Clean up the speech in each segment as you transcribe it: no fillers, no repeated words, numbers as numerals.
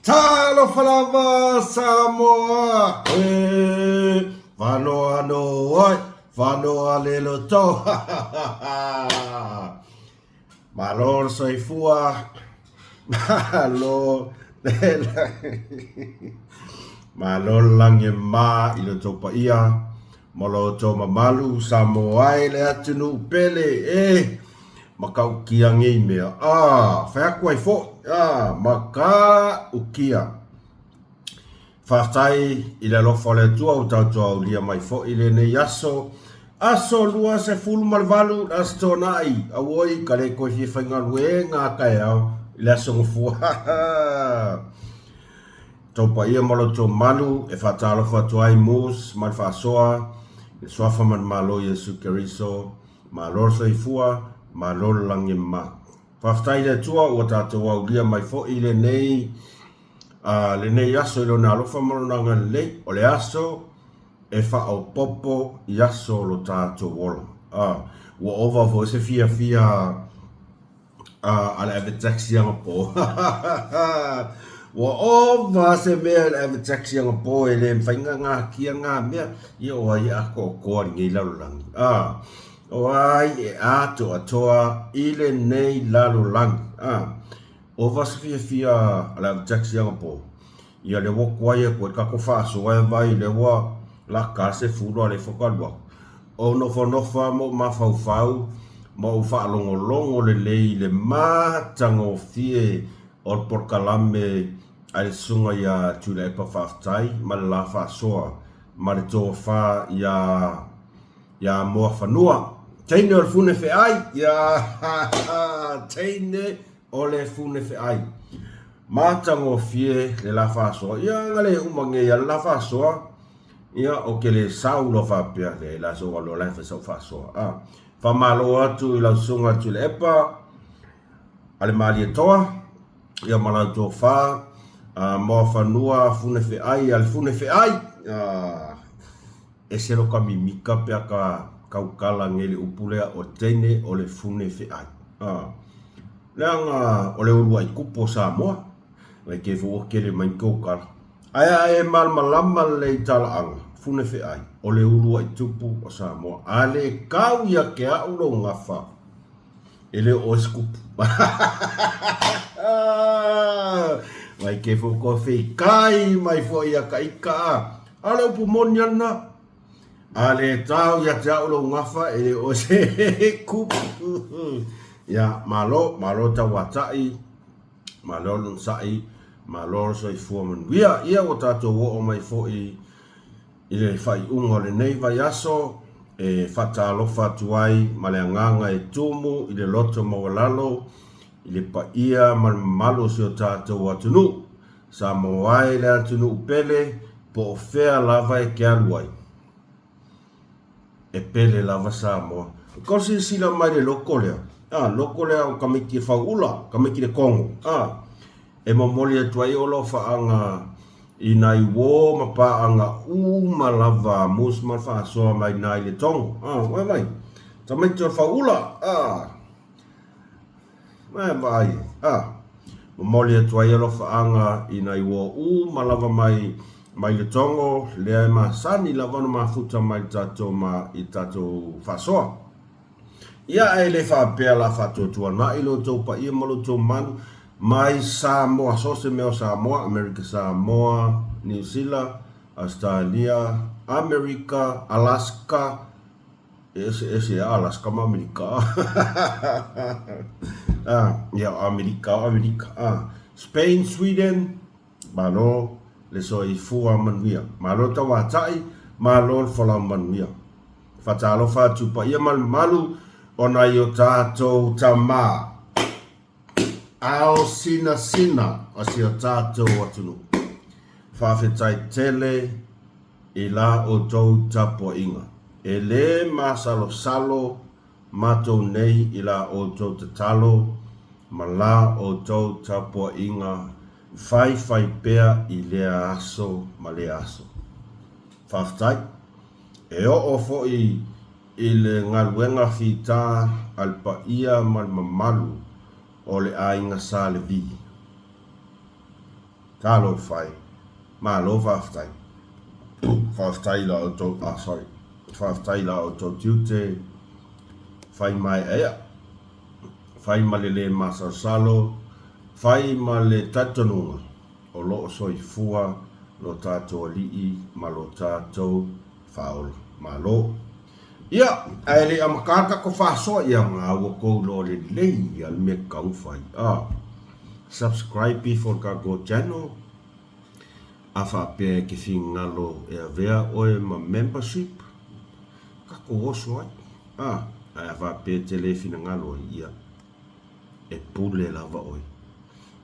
Talofa lava Samoa e Whanoa no ai, whanoa le loto Malo le soifua, malo le Malo le lagi e mama i lo outou paia ma lo outou mamalu Samoa e le atunuu pele e Matautia nei mea a fai atu ai foi a matautia. Faafetai i le alofa o le Atua ua tatou aulia mai foi i lenei aso, aso 28 le Aso Toonai, auoi ka le toe fia faigaluega a taeao i le aso Gafua. Tou paia ma lo outou malu e faatalofa atu ai Moose ma le faasoa i le Suafa ma le Malo Iesu Keriso. Malo le soifua, malo le lagi e mama. Faafetai i le Atua ua tatou aulia mai foi i lenei, uh, lenei aso i lona alofa ma lona agalelei. O le aso e faaopoopo i aso o lo tatou ola. Uh, ua ova foi se fiafia a le ave taxi anapo. Ua ova se mea i le ave taxi anapo e le mafai ona natia na mea. Ia o ai e atoatoa i lenei lalolagi? A, o ai e atoatoa i lenei lalolagi? A, ova se fiafia a le ave taxi anapo. Ia lea ua tuai atu ai le tatou faasoa e vaai lea ua lata se fulu a lea faatoa alu atu. Ou nofonofo lava ma ou mafaufau ma ou faalogologo lelei i le matagofie o le polokalame a le Susuga ia Tuilaepa Faafetai ma le la faasoa ma le tofa ia ia Moafanua. Teine o le fune feai, ia teine o le fune feai. Matagofie le la faasoa. Ia na le uma nei a le la faasoa. Ia o ke le sau loa faapea, leai la sou alu la e fai sau faasoa. A, faamalo atu i lau susuga Tuilaepa a le Malietoa, ia ma lau tofa, a, Moafanua Fune Feai a le Fune Feai. A, ese lo ka mimika pe a ka tautala nei le upu lea o teine o le fune feai. A, leaga o le uluai tupu o Samoa. Mai te foi ua tele mai ni tou tala. Ae a e malamalama lelei i talaaga, fune feai, o le uluai tupu o Samoa. A le tau ia te au lou gafa, e le o oe se tupu. Mai te foi ua feikai mai foi ia ka ika a. A o le upu moni a lena. A le tau ia te au lou gafa, e le o oe se tupu. Ia, malo, malo tauatai. Malo le onosai, malo le soifua manuia. Ia ua tatou oo mai foi i le faaiuga o lenei vaiaso e faatalofa atu ai ma le agaga e tumu i le loto maualalo i le paia ma le mamalu o si o tatou atunuu. Samoa e le atunuu pele, po o fea lava e te alu ai. E pele lava Samoa. Ko silasila mai le loko lea, a, loko lea o tamaiti e fauula, tamaiti le Kongo, a, e momoli atu ai o alofaaga i nai uō ma paaga uma lava a Moose ma le faasoa mai nai le Tongo, a, ua mai, tamaiti o le fauula, a. Ae vaai, a, momoli atu ai alofaaga i nai uo uma lava mai, mai le Togo, lea e masani lava ona mafuta mai le tatou ma, i le tatou faasoa. Ia, ae le faapea la faatuatuanai lo outou paia ma lo outou malu mai Samoa, so o se mea o Samoa, Amerika Samoa, Niu Sila, Ausetalia, Amerika, Alaska, E eseese a Alaska ma Amerika. Ah, ia o Amerika o Amerika. Ah, Spain, Sweden, malo le soifua manuia. Malo le tauatai, malo le folau manuia. Faatalofa atu paia ma le mamalu o nai o tatou tama ao sinasina o si o tatou atunuu. Faafetai tele i la outou tapuaiga. E lē masalosalo matou nei i la outou tatalo ma la outou tapuaiga faifai pea i lea aso ma lea aso. Faafetai. E oo foi i le galuega fita a le paia ma le mamalu o le aiga Sa Levi. Talofa e. Malo faafetai. Faafetai i la outou, ah sorry. Faafetai i la outou tiute fai maeaea, fai ma le le masalosalo, fai ma le talitonuga o lo o soifua lo tatou Alii ma lo tatou Faaola. Malo. Ia, ae le i amata le tatou faasoa, ia ga ua tou iloa lelei lava le mea tatau ona fai. Ah, subscribe ifo i le tatou channel, a faapea e te finagalo e avea oe ma membership, tatou oso ai. Ah, ae a faapea e te le finagalo ai, ia, e pule lava oe.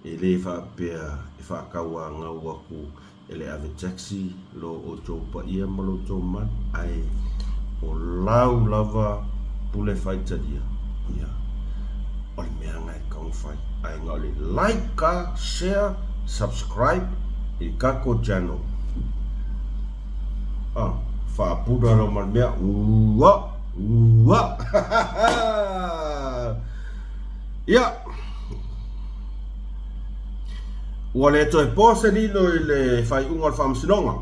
E le faapea e faatauanau atu e le ave taxi lo outou paia ma lo outou mamalu, ae o lau lava pule faitalia, ia, o le mea lena e tatau ona fai. Ae na o le like a, share, subscribe i le tatou channel. Ah, faapuna lau ma le mea, ua, ua. Ia, ua le toe po se lilo i le faaiuga o le Faamasinoga.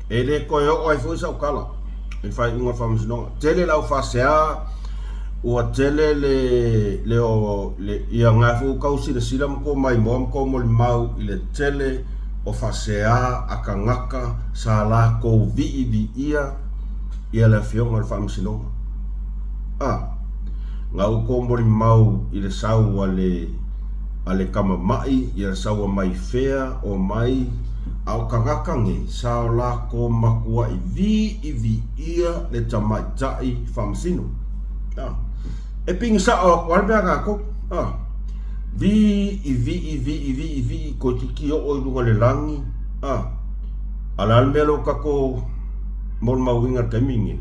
E le toe oo ai foi sau tala i le faaiuga o le Faamasinoga. Tele lau faasea, ua tele le, le, o, le ia nga foi ua tau silasila ma tou maimoa ma tou molimau i le tele o faasea a tagata sa latou viiviia ia le Afioga i le Faamasinoga. A. Na outou molimau i le sau a le, a le tama maʻi, ia le sau a mai fea, o mai, a o tagata nei, sa o latou matuaʻi viiviia le tamaitai faamasino. A. E pigi saʻo atu lava le mea a tatou. A. Viivii, viivii, vii, toeitiiti oo i luga o le lagi. A. A o le a le mea lea ua tatou molimauina i le taimi lenei?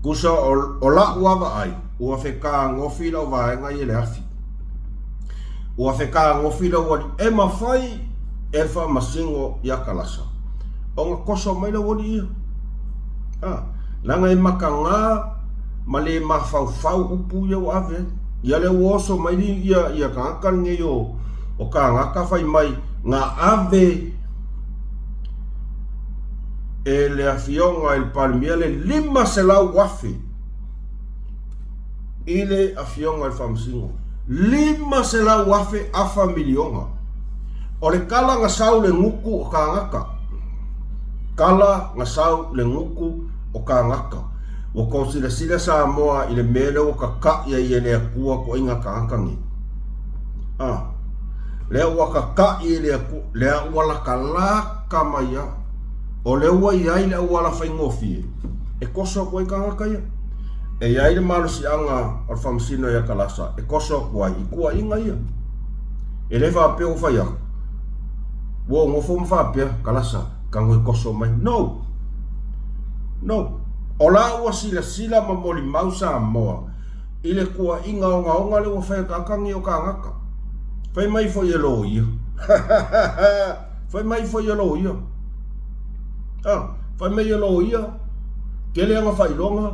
Tusa o la'u a vaai, ua fetagofi lau vaega ia i le afi. Ua fetagofi lau alii. E mafai e le faamasino ia Kalasa ona toso mai lau alii ia. A, leaga e mataga ma le mafaufau upu ia ua ave ai. Ia lea ua oso mai ia, ia tagata lenei o, o kānaka fai mai na ave e le Afioga i le Palemia le $500,000 i le Afioga i le Faamasino. $500,000 afa miliona. O le tala na sau le gutu o kānaka. Tala na sau le gutu o kānaka. Ua tou silasila Samoa i le mea lea ua kakaʻi ai e le Atua toaiga tagata nei. Ah, lea ua kakaʻi e le Atua, lea ua latalata mai a. O lea ua i ai le auala faigofie e toso atu ai tagata ia. E i ai le malosiaga o le faamasino ia Kalasa e toso atu ai i tuuaiga ia. E le faapea ua fai atu, ua ou nofo ma faapea, Kalasa, tago e toso mai. No! No! O la ua silasila ma molimau Samoa i le tuuaiga ogaoga lea ua fai e tagata nei o kānaka. Fai mai foi e loia. Fai mai foi e loia. Ah, fai mai e loia, tele ana faailoga,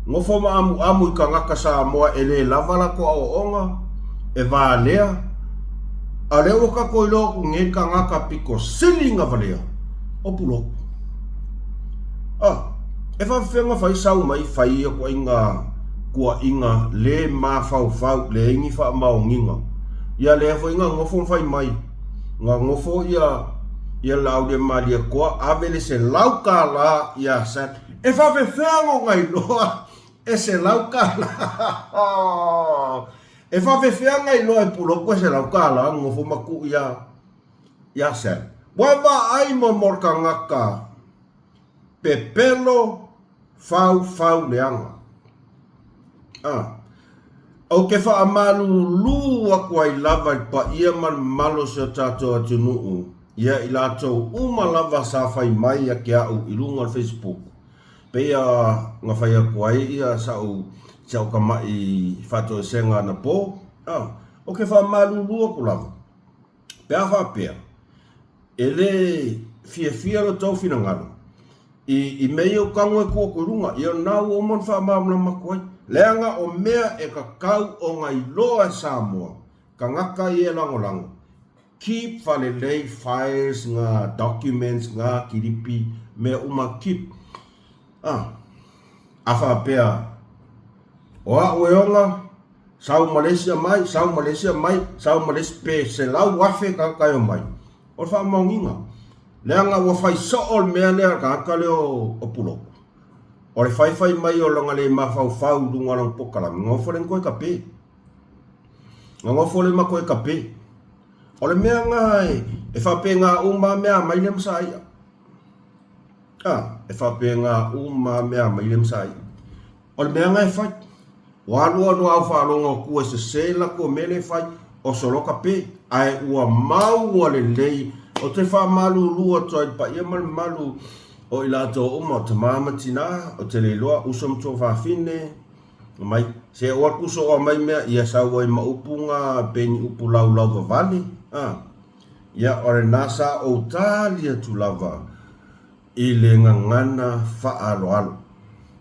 nofo ma amuamu i tagata Samoa e le lava latou aoaoga, e valea, a o lea ua tatou iloa atu nei le tagata pito sili ona valea, o Pulotu. Ah, e faafefea ona fai sau mai fai ia ituaiga tuuaiga le mafaufau, leai ni faamaoniga. Ia lea foi na nofo ma fai mai, na nofo ia ia Laauliamalietoa ave le $100 ia Sam. E faafefea ona iloa e $100? E faafefea ona iloa e Pulotu e $100 na nofo ma tuu ia ia Sam? Ua vaai mo mo le tagata pepelo faufau leaga. A. Ou te faamalulu atu ai lava i le paia ma le mamalu o si o tatou atunuu, ia i latou uma lava sa fai mai ia te a'u i luga o le Facebook, pei ona fai atu ai ia sa'u sa'u tama'i faatoesega anapo. A. Ou te faamalulu atu lava, pe a faapea, e le fiafia lo tou finagalo i, i mea ia ua tago e tuu atu i luga, ia lena ua uma ona faamalamalama atu ai. Leaga o mea e tatau ona iloa e Samoa, tagata ia e lagolago. Keep faalelei files nga documents nga kilipi mea uma keep. Ah, a faapea o a'u e oga, sau Malaysia mai, sau Malaysia mai, sau Malaysia pe 100,000 tagata e omai. O le faamaoniga, leaga ua fai soo le mea lea a le tagata lea o Puloku. O le faifai mai o lona le mafaufau i luga o lana polokalame, nofo lea ma toe tape. Nofo lea ma toe tape. O le mea lena e faapena uma lava mea a mai lea ma sa ia. A, e faapena uma lava mea a mai lea ma sa ia. O le mea lena e fai. Ua alu alu a au faalogo atu e sese latou mea lea e fai, oso loa tape. Ae ua maua lelei, ou te faamalulu atu ai i le paia ma le mamalu o i latou uma, o tama ma tina, ou te le iloa, uso ma tuafafine, mai, se o atu soo mai mea, ia sau ai ma upu na pei ni upu laulau vavale, a. Ia, o lena sa ou tali atu lava i le gagana faaaloalo,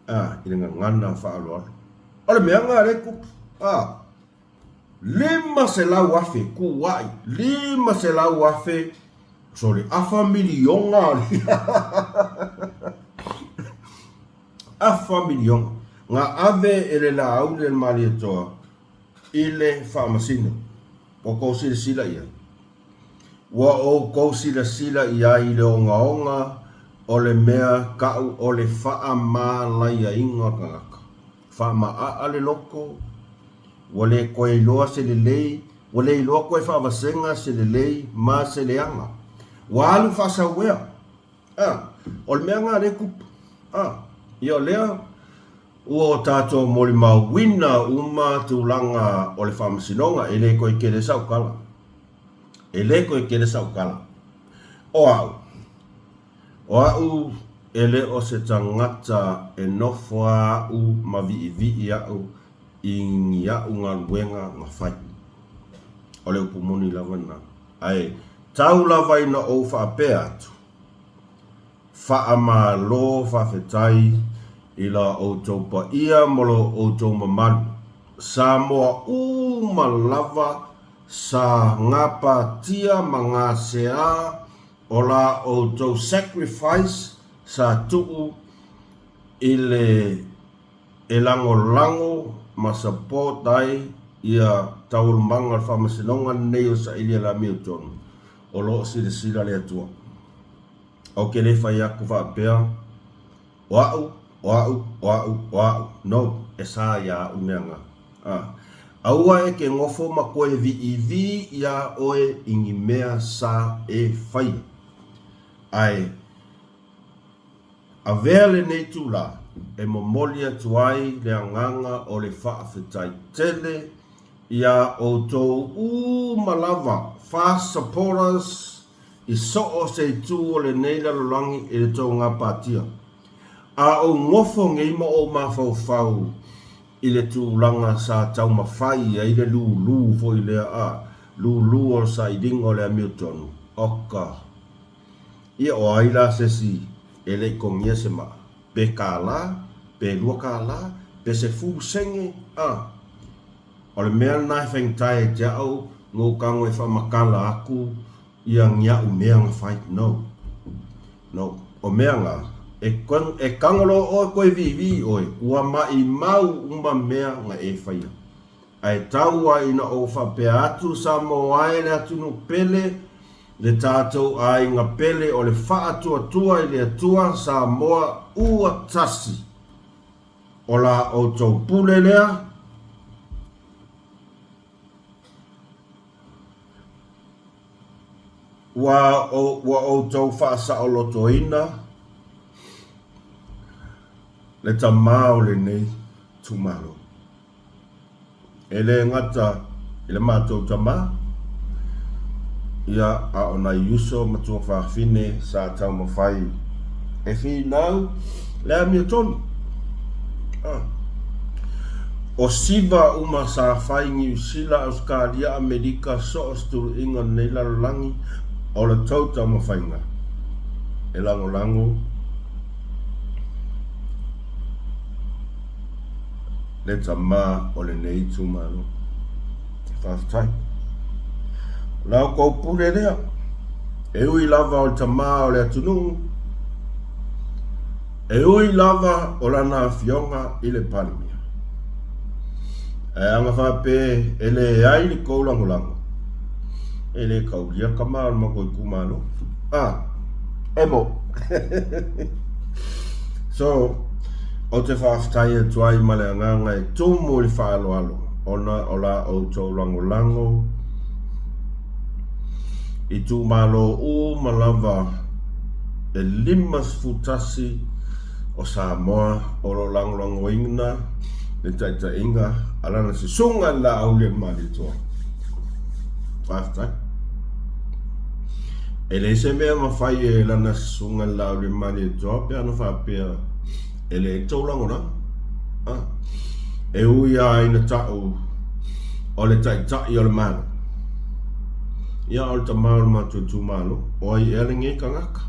a, i le gagana faaaloalo. O le mea na lea e tupu, a, 500,000 kuai, 500,000, sole, afa miliona, afa miliona, na ave e le Laauli a le Malietoa i le Faamasino. Ua outou silasila i ai? Ua outou silasila i ai i le ogaoga o le mea kaʻu o le faamalaiaina o le tagata? Faamaaa le loto, ua le toe iloa se lelei, ua le iloa toe faavasega se lelei ma se leaga. Ua alu faasauea. A, o le mea lena lea e tupu. A, ia o lea ua o tatou molimauina uma tulaga o le faamasinoga, e le toe tele sau tala. E le toe tele sau tala. O au, o au e le o se tagata e nofo a au ma viivii au i ni au galuega na fai. O le upu moni lava lena. Ae tau lava ina ou faapea atu, Faamalo faafetai i la outou paia ma lo outou mamalu, Samoa uma lava sa gapatia ma gasea o la outou sacrifice sa tuu i le e lagolago ma support ai ia taualumaga o le faamasinoga lenei o sailia le amiotonu o lo o silasila le Atua. Ou te le fai atu faapea o a'u, o a'u, o a'u, o a'u, no, e sa iā a'u mea na. A. Aua e ke nofo ma koe viivii iā oe i ni mea sa e faia. Ae. Avea lenei itulā e momoli atu ai le agaga o le faafetai tele iā outou uma lava Fast Supporters i so o se itu o lenei lalolagi i le tou gapatia. A ou nofo nei ma ou mafaufau i le tulaga sa taumafai ai le lūlū foi lea a lūlū o le sailiga o le amiotonu, oka! Ia o ai la se isi e le i togia se maa? Pe kālā, pe 2 kālā, pe 10 sene, a. O le mea lena e faigata ia te au nou tago e faamatala atu ia ni a'u mea na fai. No. No. O mea na, e, e tago loa oe koe viivii oe, ua maimau uma mea na e faia. Ae tau ai ina ou faapea atu Samoa e le atunuu pele, le tatou aiga pele o le faatuatua i le Atua Samoa ua tasi. O la outou pule lea. Ua ua outou faasaolotoina le tama o lenei itumalo. E le gata i le matou tama, ia, a o nai uso ma tuafafine sa taumafai e finau le amiotonu. Ah. O siva uma sa fai Niu Sila, Ausetalia, Amerika, so o se tuluiga o lenei lalolagi, o le tou taumafaiga e lagolago le tama o lenei itumalo. Faafetai. La outou pule lea, e ui lava o le tamā o le atunuu, e ui lava o lana afioga i le Palemia. Ae ana faapea e leai le tou lagolago, e le taulia tama o le matou itumalo. Ah, e mo. So, ou te faafetai atu ai ma le agaga e tumu i le faaaloalo ona o la outou lagolago itumalo uma lava e 51 o Samoa o lo o lagolagoina le taitaiga a lana Susuga i le Laaulialemalietoa. Faafetai. E leai se mea mafai e lana Susuga i le Laaulialemalietoa pe ana faapea e leai le tou lagolago. Ah. E ui lava ina ta'u o le Taitai o le Malo, ia o le tama o le matou itumalo, o ai ea lenei tagata?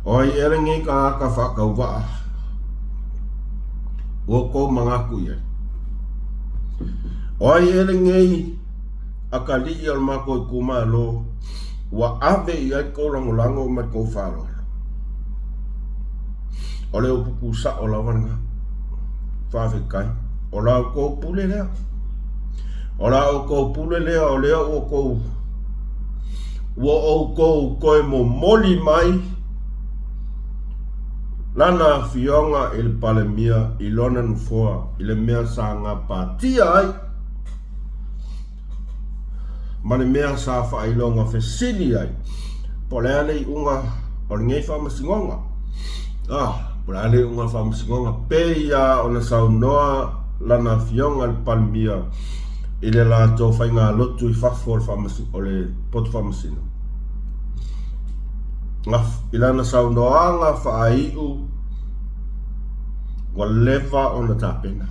O ai ea lenei tagata faatauvaa ua outou manatu i ai? O ai ea lenei atalii o le matou itumalo ua ave i ai le tou lagolago ma le tou faaaloalo? O le upu tusao lava lena. Faafetai. O la outou pule lea. O la outou pule lea, o lea ua outou ua outou toe momoli mai lana afioga i le Palemia i lona nofoa i le mea sa gapatia ai ma le mea sa faailoga fesili ai po o le a le iuga o lenei faamasinoga. Ah, po o le a le iuga o le faamasinoga, pei lava ona saunoa lana afioga i le Palemia i le latou faigalotu i fafo o le, o le poto faamasino. I lana saunoaga faaiu, ua leva ona tapena.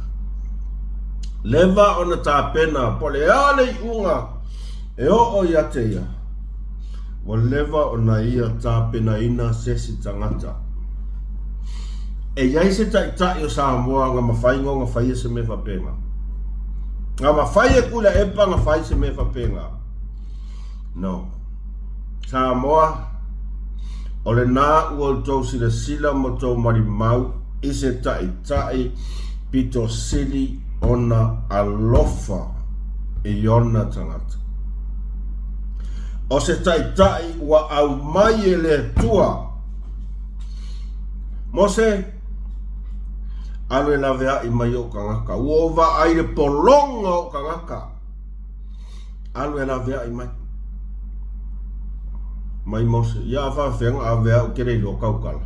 Leva ona tapena po o le a le iuga e oo ia te ia, ua leva ona ia tapenaina se isi tagata. E i ai se taitai o Samoa na mafai ona faia se mea faapena? Na mafai e Tuilaepa ona fai se mea faapena? No. Samoa, o lena ua outou silasila ma outou malimau i se taitai pito sili ona alofa i ona tagata. O se taitai ua aumai e le Atua. Mose, alu e laveai mai ou tagata. Ua ou vaai i le pologa o ou tagata. Alu e laveai mai. Mai Mose, ia a faafefea ona ave au ke le iloa tautala.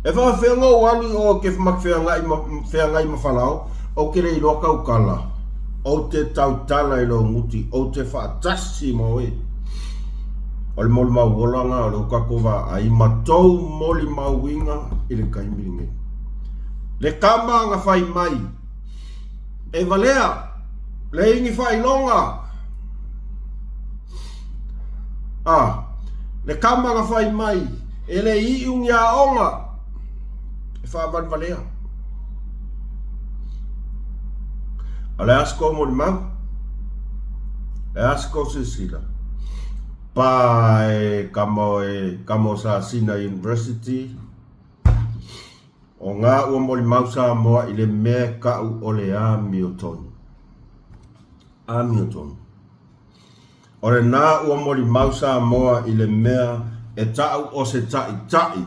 E faafefea ona ou alu i o ke feagai ma, feagai ma Farao, ou te le iloa tautala. Ou te tautala i lou guti, ou te faatasi ma oe. O le molimau ola lena o lea ua tatou vaai ma tou molimauina i le taimi lenei. Le tama na fai mai, E valea, leai ni faailoga. A, le tama na fai mai, E le iu ni aoga e faavalevalea. O le a se tou molimau? O le a se tou silasila? Pa e tama e tama o Sasina University. O ngā ua molimau Samoa i le mea e ka'u o le amiotonu. Amiotonu. O lenā ua molimau Samoa i le mea e ta'u o se ta'ita'i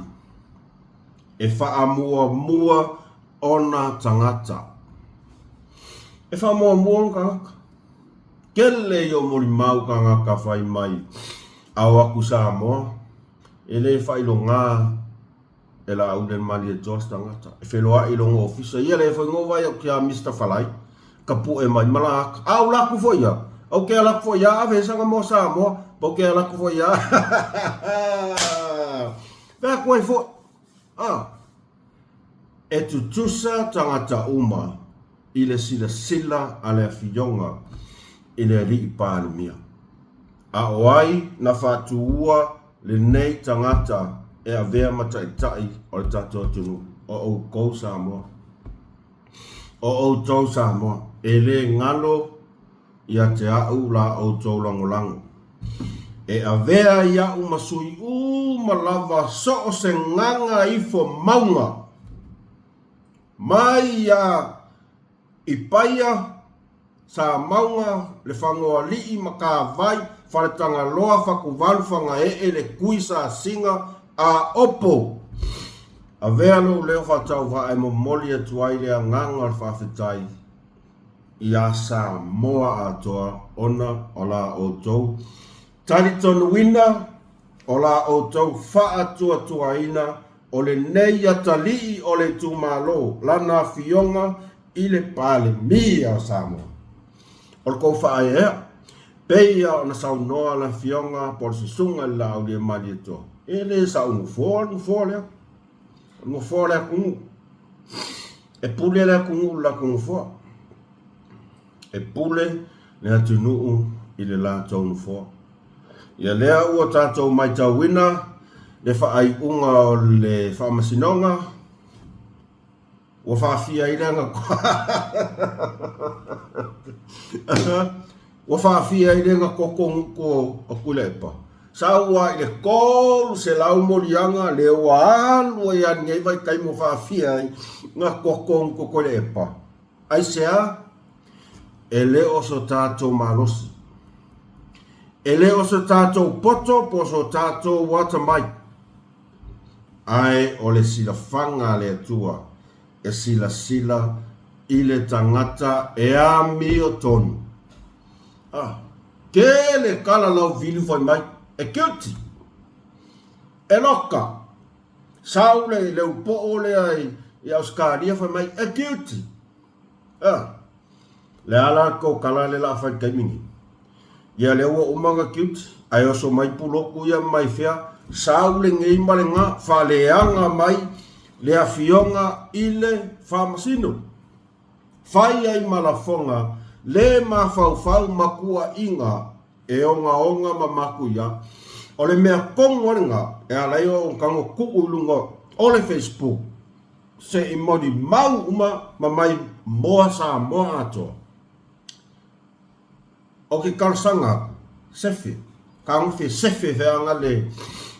e fa'amuamua ona tagata. E fa'amuamua ona tagata. Kele ia o molimau tagata fai mai a o aku Samoa e le fa'ailogā E Laauli le Malietoa se tagata e feloai i lona ofisa. Ia le foi no vai aku ia Mister Falai, ka pu'e mai ma la aka. A o laku foi ia, au ke ala aku foi ia ave he sanga mo Samoa, pau ke ala aku foi ia. Fea aku ai foi. Ah. E tutusa tagata uma i le silasila a le Afioga i le Alii Palemia. A o ai na faatuua lenei tagata e avea ma taitai o le tatou atunuu, o outou Samoa. O outou Samoa. E le galo ia te a'u la outou lagolago. E avea i a'u ma sui uma lava so o se gaga ifo mauga mai iā Ipaia, Samauga, Lefagoalii, Matavai, Faletagaloa, Fatuvalu, Fagaee, Lekui, Sasiga, Aopo. Avea lou leo faatauvaa e momoli atu ai le agaga o le faafetai iā Samoa atoa ona o la outou talitonuina, o la outou faatuatuaina o lenei atalii o le itumalo lana afioga i le Palemia o Samoa. O le tou faaeaea, peia ona saunoa le afioga po o le susuga i le Laauliamalietoa, e le sa'u nofoa le nofoa lea. O le nofoa o le atunuu. E pule le atunuu i le latou nofoa. E pule le atunuu i le latou nofoa. Ia lea ua tatou matauina le faaiuga o le Faamasinoga, ua faafia ai le Ua faafia ai le gakoko nuku o Tuilaepa. Sa ua i le 300 moliaga lea ua alu ai lava lenei vaitaimi ua faafia ai gakoko nuku o Tuilaepa. Aisea? E le o so tatou malosi. E le o so tatou poto po o so tatou atamai. Ae o le silafaga a le Atua e silasila i le tagata e amiotonu. Ah, tele kala lau vili fai mai, e guilty, e loka. Sau le, le upoo lea i, i Ausetalia fai mai, e guilty. Ah, le a la kou kala le la fai le taimi nei. Ia lea ua uma ona guilty, ae oso mai puloku ia mai fea, sau lenei ma le ga, faaleaga mai le afioga i le faamasino. Fai ai ma lafoga le mafaufau ma tuuaiga e ogaoga ma matuia. O le mea tonu lava lena e ala ai ona tago tuu i luga o le Facebook se i molimau uma ma mai moa Samoa atoa. O ke talosaga aku, sefe, kagofe sefe feaga le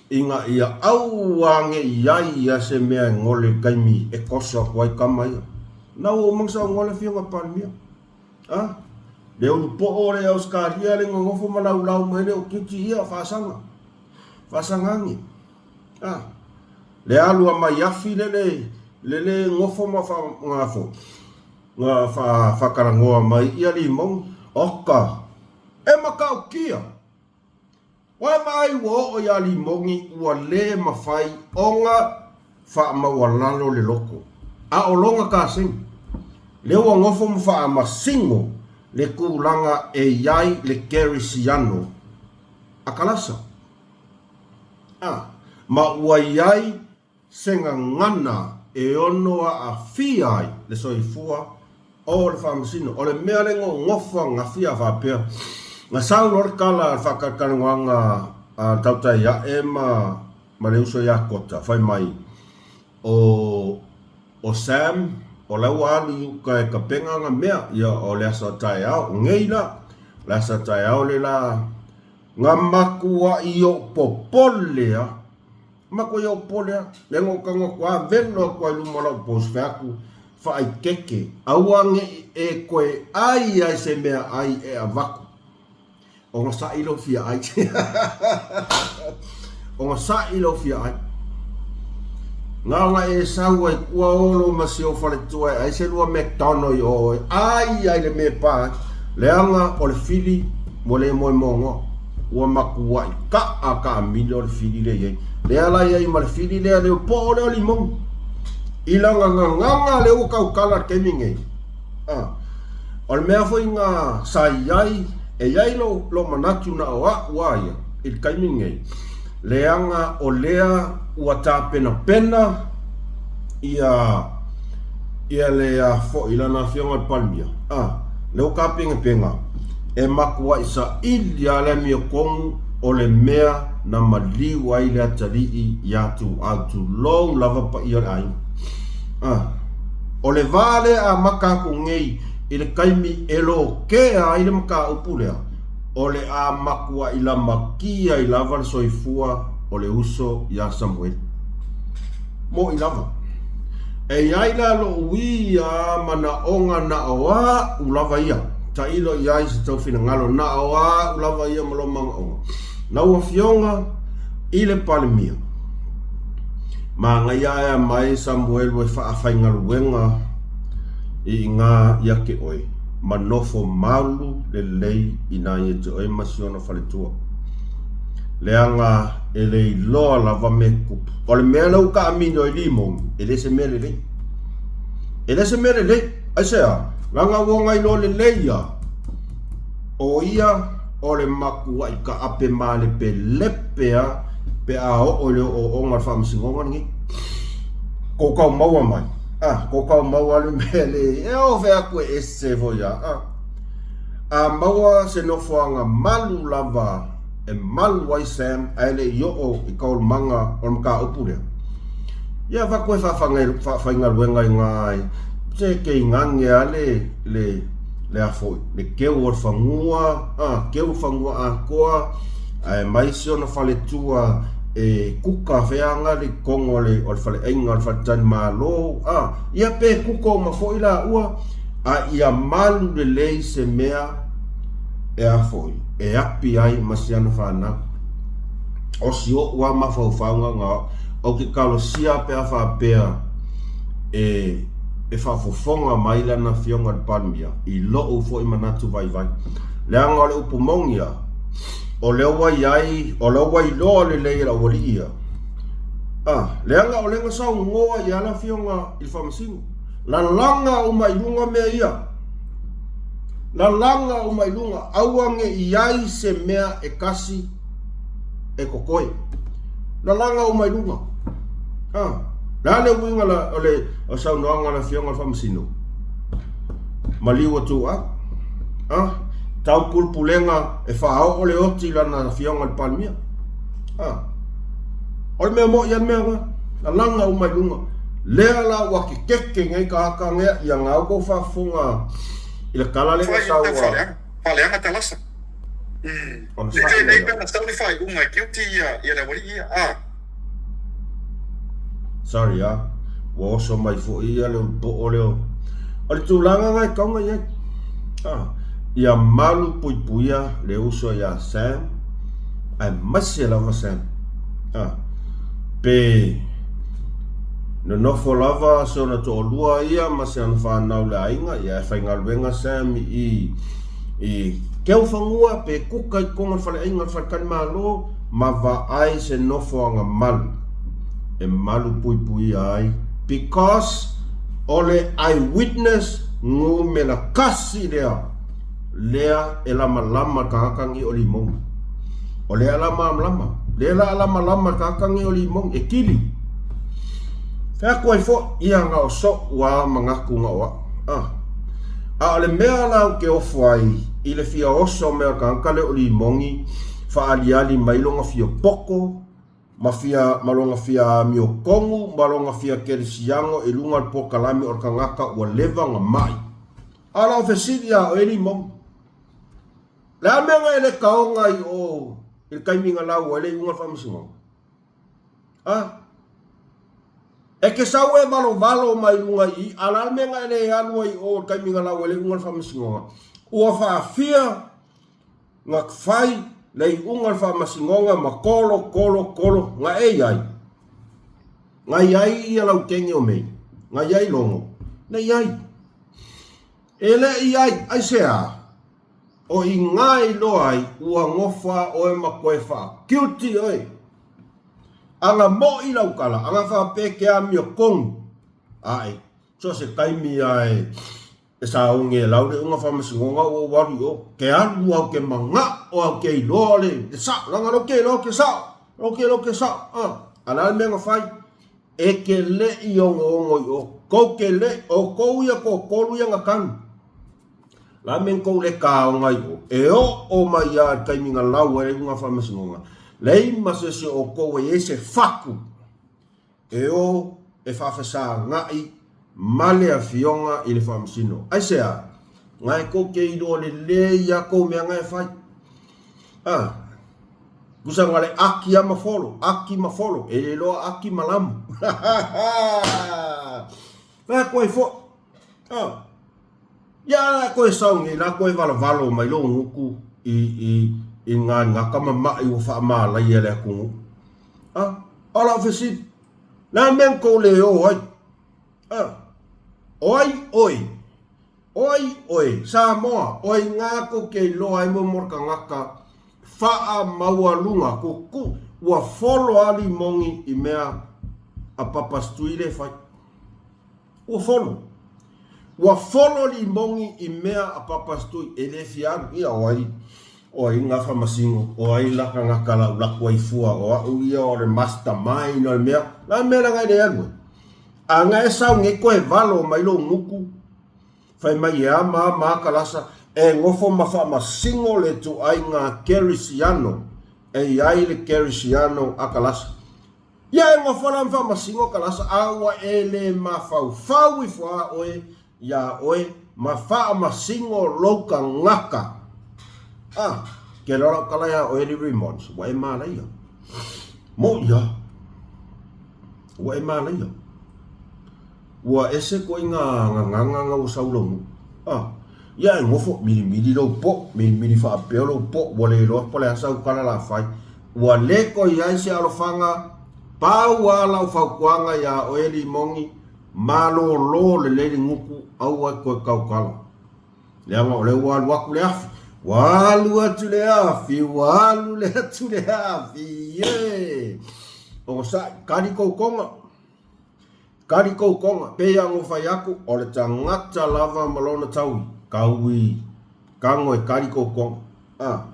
ina ia aua ne i ai ia se mea e gole i taimi e koso atu ai tama ia. Na ua uma ona saunoa le afioga i le Palemia. A? Le ulu poo le Ausetalia le nonofo ma laulau mai le o kiti ia faasaga. Faasaga ane. A? Le alu a mai afi le le le le nofo ma fa ngafo. Na faatalanoa mai ia Limoni, Oka, e matautia! Ua vaai ua oo iā Limoni ua le mafai ona faamaualalo le loto, a o lona kasegi, lea ua nofo ma faamasino le tulaga e i ai le kerisiano a Kalasa. A, ma ua i ai se gagana e ono aafia ai le soifua o le faamasino. O le mea lea gogofo ananafi a faapea, na sau loa le tala a le faatalatalanoaga a le tautai ae ma ma le uso ia Kota, fai mai, o o Sam, o la ua alu i uka e tapena ana mea, ia o le aso a taeao, o nei la, o le aso a taeao le la, na matuai ou popole lava. Matua ia popole a, lea na ou tago atu a, velo atu a i luma o lau post, fai atu, Faaitete, aua ne i e toe ai ai se meaai e avatu, ona saʻi lou fia ai. Ona saʻi lou fia ai. Na ona e sau ai kua olo ma si ou faletua e ai se lua McDonald i o e ai ai le mea e pa ai. Leaga o le fili ua le moemoenoa. Ua matuai kaa kaamilo o le fili lea i ai. Lea la i ai ma le fili lea, le poo lea o limoni. I lana gagana lea ua tautala i le taimi nei. Ah. O le mea foi na sa i ai, e i ai lou, lou manatu na o a'u a ia i le taimi lenei, leaga o lea ua tapenapena ia, ia le a foi lana afioga i le Palemia, a, lea ua tapenapena, e matuai saili lava le amiotonu o le mea na maliu ai le atalii iā Tuuau, tulou lava paia o le aiga. A, o le va lea e amata atu nei. I le taimi e lokea ai le mataupu lea, o le a matuaʻi lamatia ai lava le soifua o le uso iā Samueli. Moʻi lava. E i ai la loʻu ia manaʻoga na o aʻu lava ia, tailo i ai se tou finagalo na o aʻu lava ia ma lou manaʻoga. Lau Afioga i le Palemia, manaia ae mai Samuelu e faafaigaluega i iga ia te oe, ma nofo malu lelei ina ia te oe ma si ona faletua. Leaga e le iloa lava mea tutupu. O le mea lea ua taamino ai Limoni, e le se mea lelei. E le se mea lelei. Aisea? Leaga ua ona iloa lelei ia, o ia o le matuaʻi taape malepelepe a pe a oo i le ooooga o le faamasinoga lenei. Kou tau maua mai, a, kou tau maua le mea le, e oo fea atu e ese foi a, a. A maua se nofoaga malu lava e malu ai Sam ae le i oo i taualumaga o le mataupu lea, ia avatu e faafaigaluega i gā e se ke igage a le, le, le a foi, le keu o le fanua, a, keu fanua atoa, ae mai si ona faletua e kuka feaga le totonu o le, o le faleaiga o le faletalimalo, a, ia pe kuka uma foi laua, a ia malu lelei se mea e a foi, e api ai ma si ana fanau. O si oʻu lava mafaufauga na ou te talosia pe a faapea e e faafofoga mai lana afioga i le Palemia i loʻu foi manatu vaivai. Leaga o le upu moni a, o lea ua i ai, o lea ua iloa lelei e le aualii ia. A, leaga o lea na saunoa i ai le afioga i le Faamasino. Lalaga uma i luga mea ia. Lalaga uma i luga, aua ne i ai se mea e kasi e kokoe. Lalaga uma i luga. A, le a le uiga la, o le o saunoaga a le Afioga i le Faamasino? Maliu atu au. A, tau pulepulega e faaoo le oti i lana Afioga i le Palemia. A, o le mea moʻi a le mea lena. Lalaga uma i luga. Lea la ua kekeke nei tagata nea ia gau kou faafofoga i le tala lea na sau a. Faaleaga talasa. Ona saʻi lea. Pe ana sau le faaiuga e guilty ia ia le aualii ia. A. Sorry a. Ua oso mai foi ia le ulupo'o lea. O le tulaga na e tatau ona i ai. A. Ia malu puipuia le uso iā Sam, aemaise lava Sam. A. Pe nonofo lava si ona toalua ia ma si ana fanau i le aiga, ia e faigaluega Sam i i Keufanua pe kuka i totonu o le faleaiga o le faletalimalo ma vaai se nofoaga malu e malu puipuia ai because o le eye witness numera kasi lea lea e lamalama le tagata nei o Limoni. O lea la malamalama. Lea la lamalama le tagata nei o Limoni e kili. Fai atu ai foi ia na o soʻu a manatu na o aʻu. Ah. A o le mea la ou te ofo ai i le fia oso mai o le tagata lea o Limoni faaaliali mai lona fia poto ma fia ma lona fia amiotonu ma lona fia kerisiano i luga o le polokalame o le tagata ua leva ona mai. A o lau fesili ia oe Limoni, le a mea na e le taoga ai i o i le taimi na lau ai le iuga o le faamasinoga? A? E te sau e valovalo mai luga i i, a o le a le mea na e le alu ai i o i le taimi na lau ai le iuga o le faamasinoga? Ua faafia na fai le iuga o le faamasinoga ma kolo, kolo, kolo, na e i ai. Na i ai ia lautene o mei, na i ai logo, na i ai. E le i ai, aisea? O i gā e iloa ai, ua nofo a oe ma koe faakiuti oe. Aga moʻi lau tala, aga faapea ke amiotonu aʻe, so se taimi a e e saogi e lau le iuga faamasinoga ua ou alu i o. Ke alu au ke manaʻo au ke iloa le, le saʻo, leaga lou ke iloa ke saʻo, lou ke iloa ke saʻo, a, a le a le mea na fai? E ke leʻi onoono i o, kou ke leʻi, ʻoukou ia toatolu ia na kanu. La me kou le kaoga i o, e oo mai ia i le taimi na lau ai le iuga faamasinoga, leai ma se isi o ʻoukou e i ai se faku e o e faafesagaʻi ma le Afioga i le Faamasino. Aisea? Nga e kou te iloa lelei a kou mea nga e fai. A, kusa nga le aki a ma folo, aki ma folo, e le loa aki ma lamu. Fai atu ai foi. A, ia la koe sau nei la koe valovalo mai lou gutu i, i, i nga nga kama ma'i ua faamalaia e le atunuu. A, o lau fesili, le a le mea na tou le o ai? A, o ai oe? O ai oe, Samoa, o ai ngā kou ke iloa ai mo mo le tagata faamaualuga kuku ua folo a limongi i mea a Papastui le fai. Ua folo. Ua folo limongi i mea a Papastui e le fia alu. Ia o ai, o ai ngā whamasingo, o ai la tagata lau laku ai fua, o au ia o le mastermind o le mea. La mea la ngai le alu ai. A nga e sau nge koe valo mai lou gutu, fai mai e ama ama a kalasa, e gofo ma faamasino le ituaiga kerisiano e i ai le kerisiano a kalasa. Ia e gofo la ma faamasino kalasa, a ua e le mafaufau ifo a oe iā oe ma faamasino lou tagata. A, ke loa lau tala iā oe li Remons, ua e malaia. Moʻi a. Ua e malaia. Ua ese koe i ngā gagana nga ua sau lou nuu. A, ia e nofo, milimili lou po, milimili faapea lou po, ua le iloa po o le a sau tala la fai. Ua le koe i ai se alofaga, pau a lau fautuaga iā oe Limogi, malōlō lelei le gutu, aua e toe tautala. Leaga o lea ua alu atu le afi. Ua alu atu le afi, ua alu le atu le afi, e! Onosai, kali kou toga. Kali kou toga. Pei a ona fai atu, o le tagata lava ma lona taui, taui, tago e kali kou toga. A,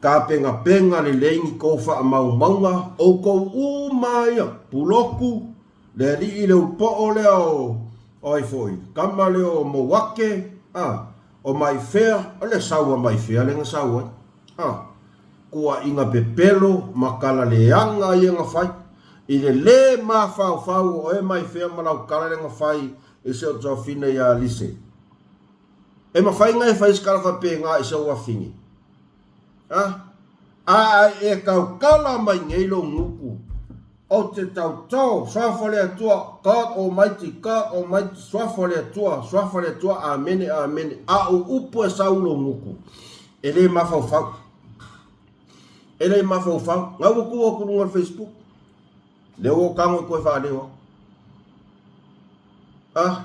tapenapena lelei ni kou faamaumauga, outou uma ia, puloku, Le alii le upoo lea o o ai foi, tama lea o Mouake, a, o Maifea, o le sau a Maifea lea na sau ai, a, tuuaiga pepelo ma tala leaga ia na fai, i le le mafaufau o oe Maifea ma lau tala lea na fai i si ou tuafine ia Lise. E mafai na e fai se tala faapena i si ou afine? A, a e tautala mai nei lou gutu Ou te tautao, Suafa le Atua, God Almighty, God Almighty, Suafa le Atua, Suafa le Atua, Amene, Amene. A o upu e sau lou gutu, e le mafaufau. E le mafaufau. Ngau ua tu atu luga o le Facebook. Lea ua tago e toe faaleo atu. Ah,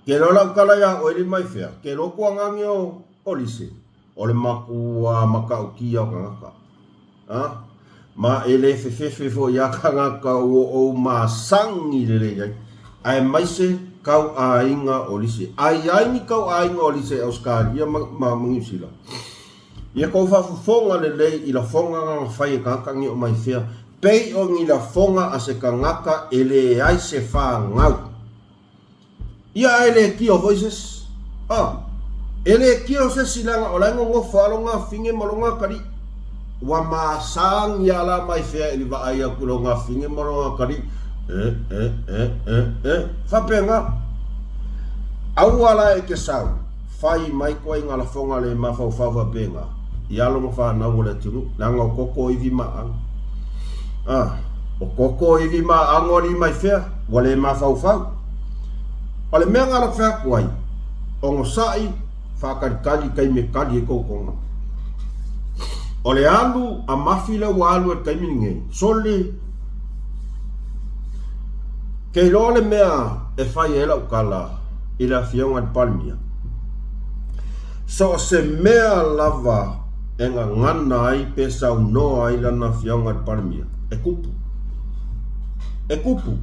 ke loa lau tala iā oe le mai fea, ke loa tuagage o, o lise. O le makua matautia o tagata. A, ma e le fefefe foi ia tagata ua ou masani lelei ai, aemaise kau aiga o lise. A i ai ni kau aiga o lise i Ausetalia ma, ma, ma Niu Sila? Ia kou faafofoga lelei i lafoga na na fai e tagata ni o mai fea, pei o ni lafoga a se tagata e leai se fanau. Ia a e le tio foi se isi. A, e le tio se isi leaga o la e nonofo lava lona afine ma lona atalii. Ua masani lava la mai fea i le vaai atu i lona afine ma lona atalii. E, e, e, e, e, faapena. Aua la e te sau, fai mai koe i nga lafoga le mafaufau faapena, i alo ma fanau o le atunuu, leaga o koko ivi ma ago. A, o koko ivi ma ago alii mai fea, ua le mafaufau. O le mea na lafe atu ai, onosai, faatalitali i taimi e tali ai kou toga. O le alu a mafi lea ua alu ai i le taimi lenei, soli, ke iloa le mea e fai ai lau tala i le Afioga i le Palemia, so o se mea lava e gagana ai pe saunoa ai lana Afioga i le Palemia, e kupu. E kupu.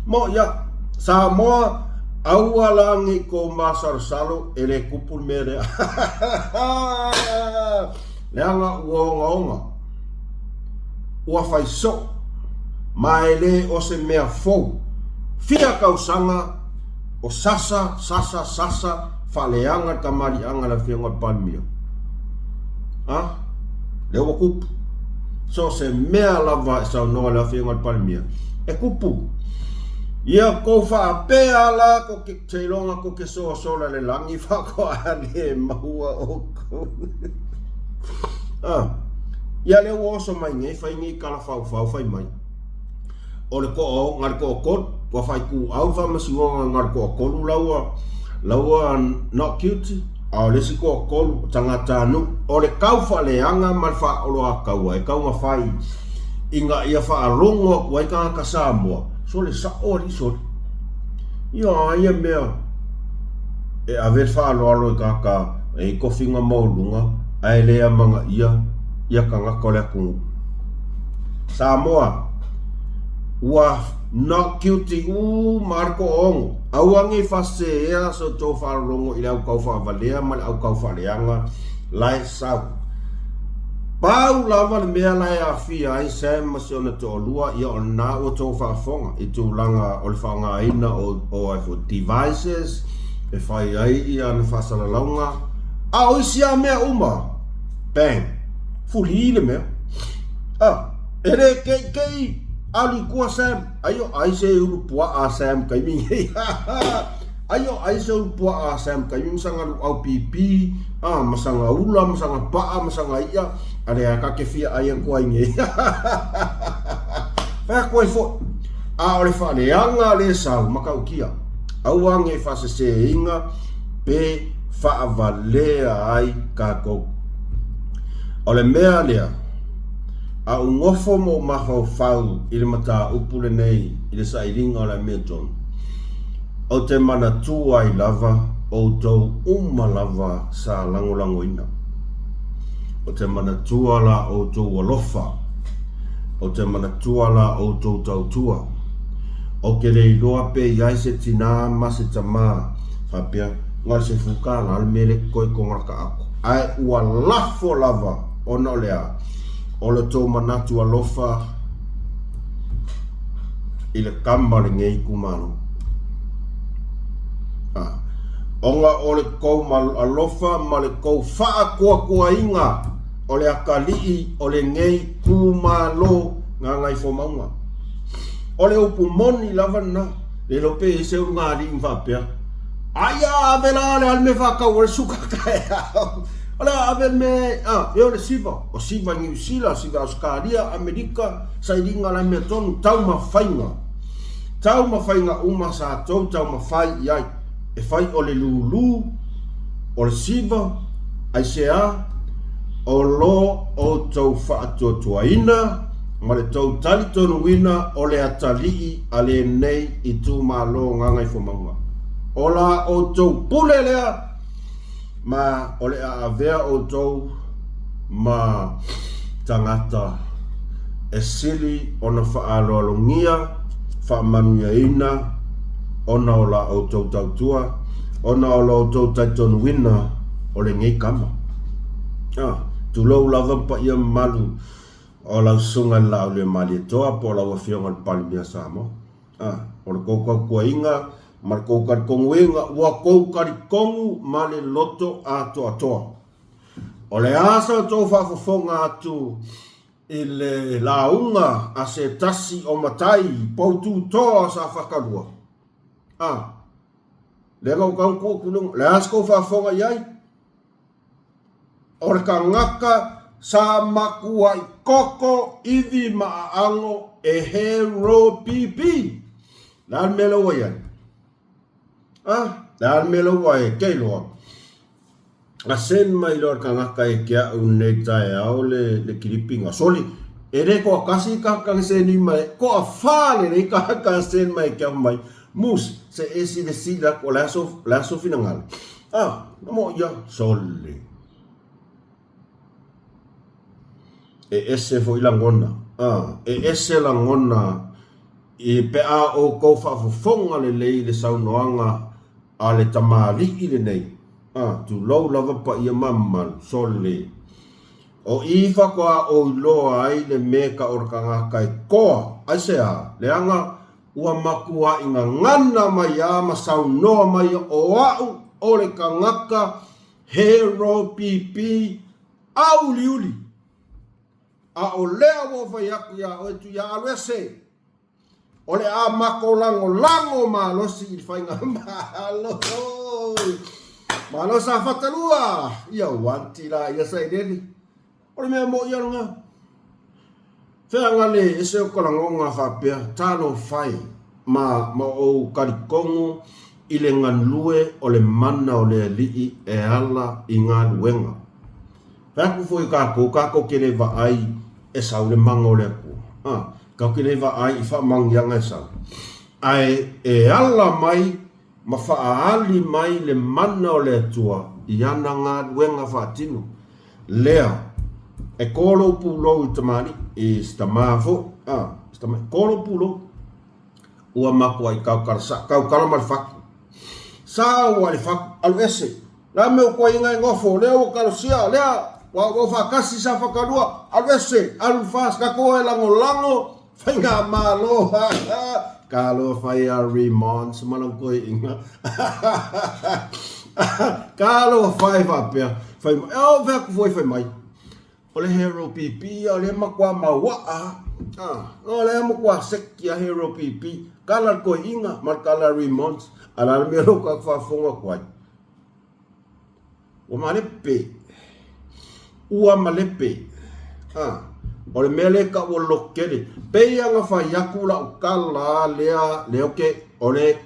Mo ia, Samoa, aua la nei kou masalosalo e le kupu le mea lea. Leaga ua ogaoga, ua fai soo, ma e le o se mea fou. Fia tausaga o sasa, sasa, sasa, faaleaga le tamaliiaga a le Afioga i le Palemia. A? Lea ua kupu. So o se mea lava e saunoa le Afioga i le Palemia, e kupu. Ia kou faapea la ko ke seiloga ko ke soasola le lagi faatoa le maua oukou. Ah, ia lea ua oso mai nei fai nei tala faufau fai mai. O le toa o na le toatolu, ua faituau le faamasinoga na le toatolu la ua la ua not guilty, a o le isi toatolu o tagatanuu. O le tau faaleaga ma le faaoloataua e tau na fai ina ia faalogo atu ai tagata Samoa, sole sao alii sole. Ia a ia mea e ave le faaaloalo i tagata e i tofiga maualuluga ae le amanaia ia tagata o le atunuu. Samoa, ua not guilty uma lava le toaono. Aua ne i faasesea so outou faalologo i le au taufaavalea ma le au taufaaleaga la e sau. Pau lava le mea la e aafia ai Sam ma si ona toalua, ia o lena ua outou faafofoga i tulaga o le faaaogaina o devices e fai ai ana faasalalauga, a o isi lava mea uma, bang, fuli le mea. Ah, e le keikei alu i tua Sam, ai o ai se ulu puaa a Sam taimi nei. Ai o ai se ulu puaa a Sam taimi ma saga luau pipi, ah, ma saga ula, ma saga paa, ma saga i'a, a lea ka ke fia ai atu ai nei. Fai atu ai foi, a o le faaleaga le sau matautia, aua ne i faaseseina pe faavalea ai tatou. O le mea lea, a ou nofo ma ou mafaufau i le mataupu lenei i le sailiga o le amiotonu, ou te manatua ai lava outou uma lava sa lagolagoina. Ou te manatua la outou alofa. Ou te manatua la outou tautua. Ou te le iloa pe i ai se tinā ma se tamā faapea, na o le $10 le mea lea e totoe i tona laka ako. Ae ua lafo lava ona o le a? O le tou manatu alofa i le kama o lenei itumalo. A, ona o le tou alofa ma le tou faatuatuaina o le atalii o lenei itumalo Gagaifomauga. O le upu moni lava lena, le iloa pe i ai se ulugalii na faapea, Ai a ave la le a le mea faatau ai le suka taeao. O le a ave le mea, a, e o le siva, o siva i Niu Sila, siva i Ausetalia, Amerika, sailiga la mea tonu, taumafaiga. Taumafaiga uma sa tou taumafai i ai, e fai o le lulu, o le siva, aisea? O lo outou faatuatuaina ma le tou talitonuina o le atalii a lenei itumalo Gagaifomauga. O la outou pule lea ma o le a avea outou ma tagata e sili ona faaaloalogia, faamanuiaina ona o la outou tautua, ona o lo outou talitonuina o lenei kama. Ah, tulou lava paia mamalu o lau susuga i le Laauliamalietoa po o lau Afioga i le Palemia Samoa. Ah, o le tou tautuaina ma le tou talitonuina, ua tou talitonu ma le loto atoatoa. O le a sa outou faafofoga atu i le lauga a se tasi o matai poututoa sa fatalua? Ah, lea na ou tau tuu atu i luga. O le a sa tou faafofoga i ai? O le tagata sa matuai koko ivi ma aano e hero pipi. Le a le mea lea ua i ai? A, le a le mea lea ua e ke iloa? A send mai loa le tagata e ke a'u nei taeao le, le kilipiga. Soli, e le toatasi tagata na seni mai, toafa lelei tagata na send mai e ke a'u mai. Moose, se e silasila atu o le a so, le a so finagalo. A, na mo ia, sole. E ese foi lagona. A, e ese lagona i pe a outou faafofoga lelei i le saunoaga a le tamalii lenei. A, tulou lava paia ma mamalu, sole. O i faatoa ou iloa ai le me ka o le tagata e koa, aisea, leaga Ua matuai gagana mai a ma saunoa mai o a'u o le tagata hero pipi auliuli. A o lea ua ou fai atu iā oe Tuiaaloese, O le a makou lagolago malosi i le Faigamalo. Malo Safata 2! Ia uanti la ia sailele. O le mea moʻi ia lena. Feaga le ese o ka lagoga faapea, Talofa e, ma ma ou talitonu i le galue o le mana o le Alii e ala i galuega. Fai atu foi tatou, tatou te le vaai e sau le mana o le Atua. A, tatou te le vaai i faamanuiaga e sau. Ae e ala mai ma faaali mai le mana o le Atua i ana galuega faatino. Lea, e kō lou pulou i tamalii, i se tamā foi, a, se tama, kō lou pulou. Ua matuai tautala sa, tautala ma le fatu. Sa ua le fatu, alu ese. La mea ua toaiga e nofo, lea ua kalosia, lea ua ua faatasi sa fatalua, alu ese, alu fast, tatou e lagolago Faigamalo Talofa ia Remons ma lana toeaina Talofa e faapea fai mai oh fai atu foi fai mai o le hero PP ia o lea matua mauaa ah o lea matua seki a hero PP kala le toeaina ma le kala Remons a le a le mea lea ua tatou faafofoga atu ai. Ua malepe. Ua malepe. A, o le mea lea e tau o le loto tele. Pei lava ona fai atu lau tala lea, lea ou te, o le,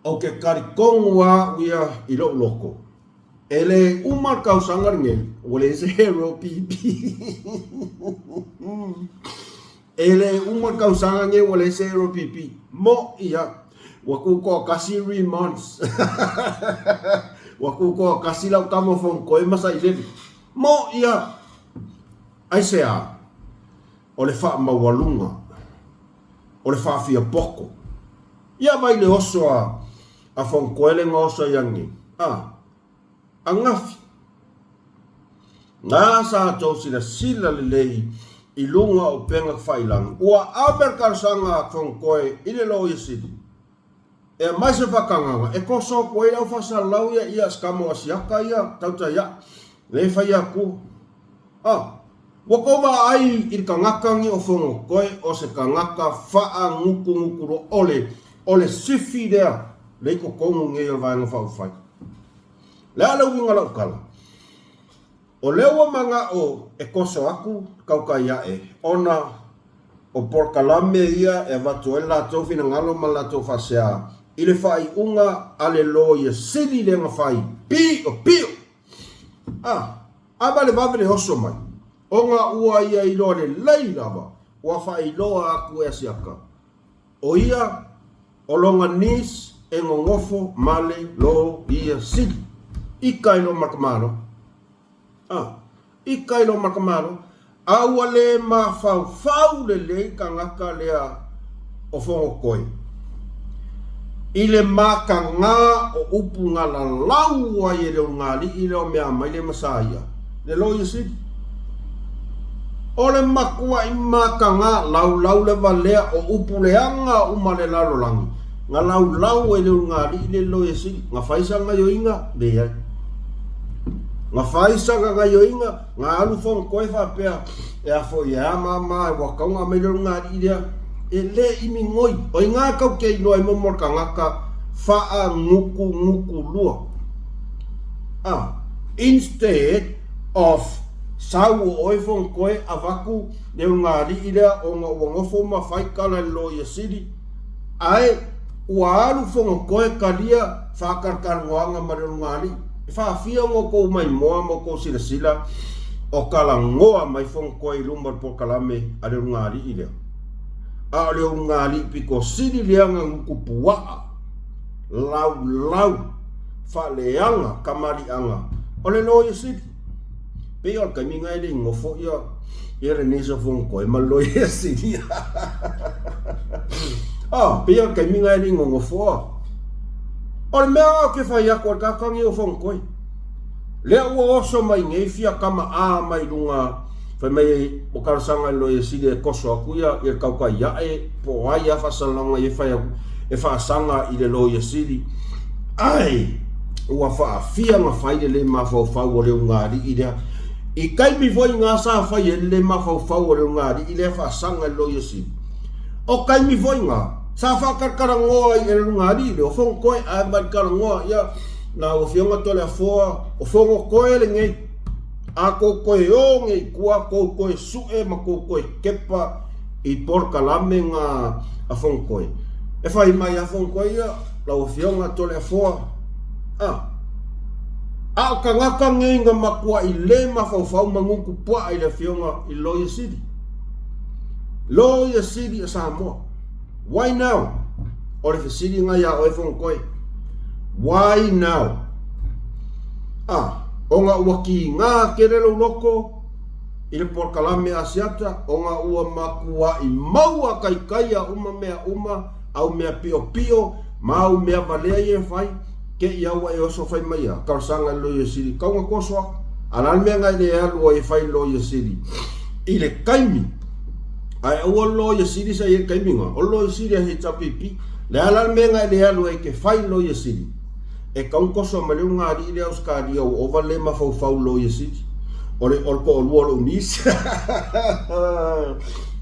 ou te talitonu lava au ia i lou loto, e le uma le tausaga lenei ua leai se hero pipi. E le uma le tausaga nei ua leai se LPP. Moʻi a. Ua tutoatasi remonths. Ua tutoatasi lau tama Fonotoe ma Sailele. Moʻi a. Aisea? O le faamaualuga. O le faafiapoto. Ia vai le oso a a Fonotoe le na oso ai nei. A. Angafi. Na sa tou silasila lelei i luga o upega tafailagi, ua ave le talosaga a Fonotoe i le Loia Sili e aumai se faatagaga e toso atu ai le au faasalalau ia ia se tama o Asiata ia tautai aʻe lea e fai atu. A, ua tou vaai i le tagata ni o Fonotoe o se tagata faagutugutu loa o le o le sifi lea lea i totonu nei o le Vaega Faaupufai. Le a le uiga o lau tala? O lea ua manao e toso atu tautai ae ona o polokalame ia e avatu ai le latou finagalo ma le latou faasea i le faaiuga a le Loia Sili lea na fai pio pio. A, a valevave le oso mai, ona ua ia iloa lelei lava ua faailoa atu e Asiata O ia o lona niece e nonofo ma le loia sili. Ika i lo makamalo. A, ika i lo makamalo. A ua le mafaufau lelei tagata lea o Fogotoe i le mataga o upu na lalau ai e le ulugalii lea o Meamaile ma Saia, le loia sili. O le matuaʻi mataga laulau le valea o upu leaga uma le lalolagi, na laulau ai le ulugalii le loia sili, na fai sana gaioiga? Leai. Na fai sana gaioiga, na alu Fonotoe faapea, e a foi e a mama ua tatau ona aumai le ulugalii lea, e le imi goi. O iga tau te iloa ai momo o le tagata faagutugutu lua. A, instead of sau o oe Fonotoe avatu le ulugalii lea ona ua nofo ma fai tala i le Loia Sili, ae ua alu Fonotoe talia faatalatalanoaga ma le ulugalii. E faafia ona outou maimoa ma outou silasila o talanoa mai Fonotoe i luma o le polokalame a le ulugalii lea. A o le ulugalii pito sili lea na gutu puaa, laulau, faaleaga kamaliʻaga o le Loia Sili. Pei o le taimi lena e le i nofo ia ia lenei Fonotoe ma le Loia Sili. Ah, pei o le taimi lena e le i nonofo a. O le mea ou te fai atu o le tagata lenei o Fonotoe. Lea ua oso mai nei fia kama a mai luga fai mai ua talosaga i le Loia Sili e toso atu ia ia le tautai ae po o ai lava faasalalauga ia e fai atu e faasaga i le Loia Sili ae ua faafia na fai le le mafaufau o le ulugalii lea i taimi foi na sa fai ai le le mafaufau o le ulugalii lea faasaga i le Loia Sili. O taimi foi nga, sa faakalakalanoa ai e le Lugalii le o Fonotoe ae valikalanoa ia lau Afioga Toleafoa o Fonotoe lenei. A tou toe o nei i tua, tou toe sue ma tou toe kepa i polokalame nga a Fonotoe. E fai mai a Fonotoe ia, lau Afioga Toleafoa, a, a o tagata nei na matuai le mafaufau ma nutu puaa i le Afioga i le Loia Sili. Loia Sili a Samoa. Why now? O le fesili nga iā oe Fonotoe. Why now? A, ona ua kīgā tele lou loto i le polokalame Asiata, ona ua matuaʻi maua taitaia uma mea uma, au mea piʻopiʻo, ma au mea valea ia e fai, Te i a ua e oso fai mai a, talosaga i le Loia Sili, kau na toso aku. A o le a le mea na e le alu ai e fai i le Loia Sili i le taimi, ae aua le Loia Sili sa i ai i le taimi na, o le Loia Sili a HRPP. Le a la le mea na e le alu ai e te fai i le Loia Sili, e kau na toso mai le ulugalii lea Ausetalia ua ova le mafaufau i le Loia Sili. O le, o le toalua o lou niece.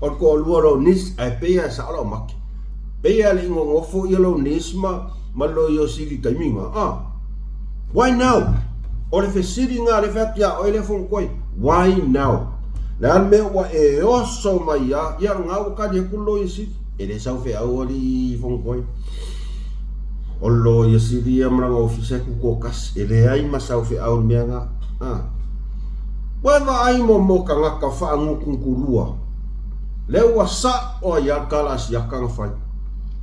O le toalua o lou niece, ae pei lava e sao lau make. Pei lava e le i nonofo ia lou niece ma ma le loio sili taimi nga ah why now o le fesili nga le fai atu ia oe lea Fonotoe why now le a le mea ua e oso mai a ia nga ua kali atu le loio sili e le sau feau alii Fonotoe o le loio sili ia ma lana ofisa e tutoatasi e leai ma sau feau le mea nga ah ua e vaai mo mo tagata faagutuntulua lea ua sao ai a le tala a siaka na fai.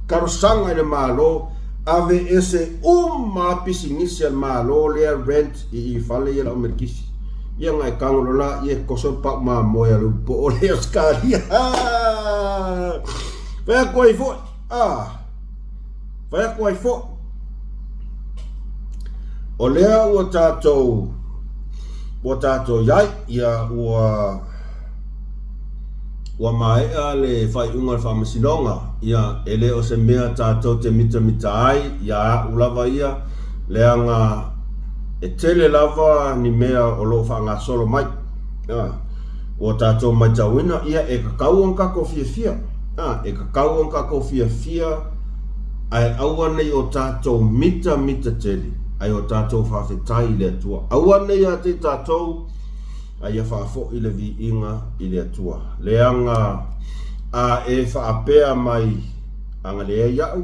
Talosaga i le Malo, ave ese uma a pisinisi a le Malo lea rent i i fale ia lau melikisi. Ia nga e tago la ia e koso le pau mamoe a le ulupo o le Australia. Fai atu ai foi, ah, fai atu ai foi. O lea ua tatou, ua tatou iai, ia ua, Ua maea le faaiuga o le Faamasinoga, ia, e le o se mea tatou te mitamita ai, ia a'u lava ia, leaga e tele lava ni mea o lo o faagasolo mai. A, ua tatou matauina, ia, e tatau ona tatou fiafia, a, e tatau ona tatou fiafia, ae aua ne i o tatou mitamita tele, ae o tatou faafetai i le Atua. Aua ne i ia te i tatou, a ia faafoi le viiga i le Atua. Leaga a e faapea mai, Agalelei au,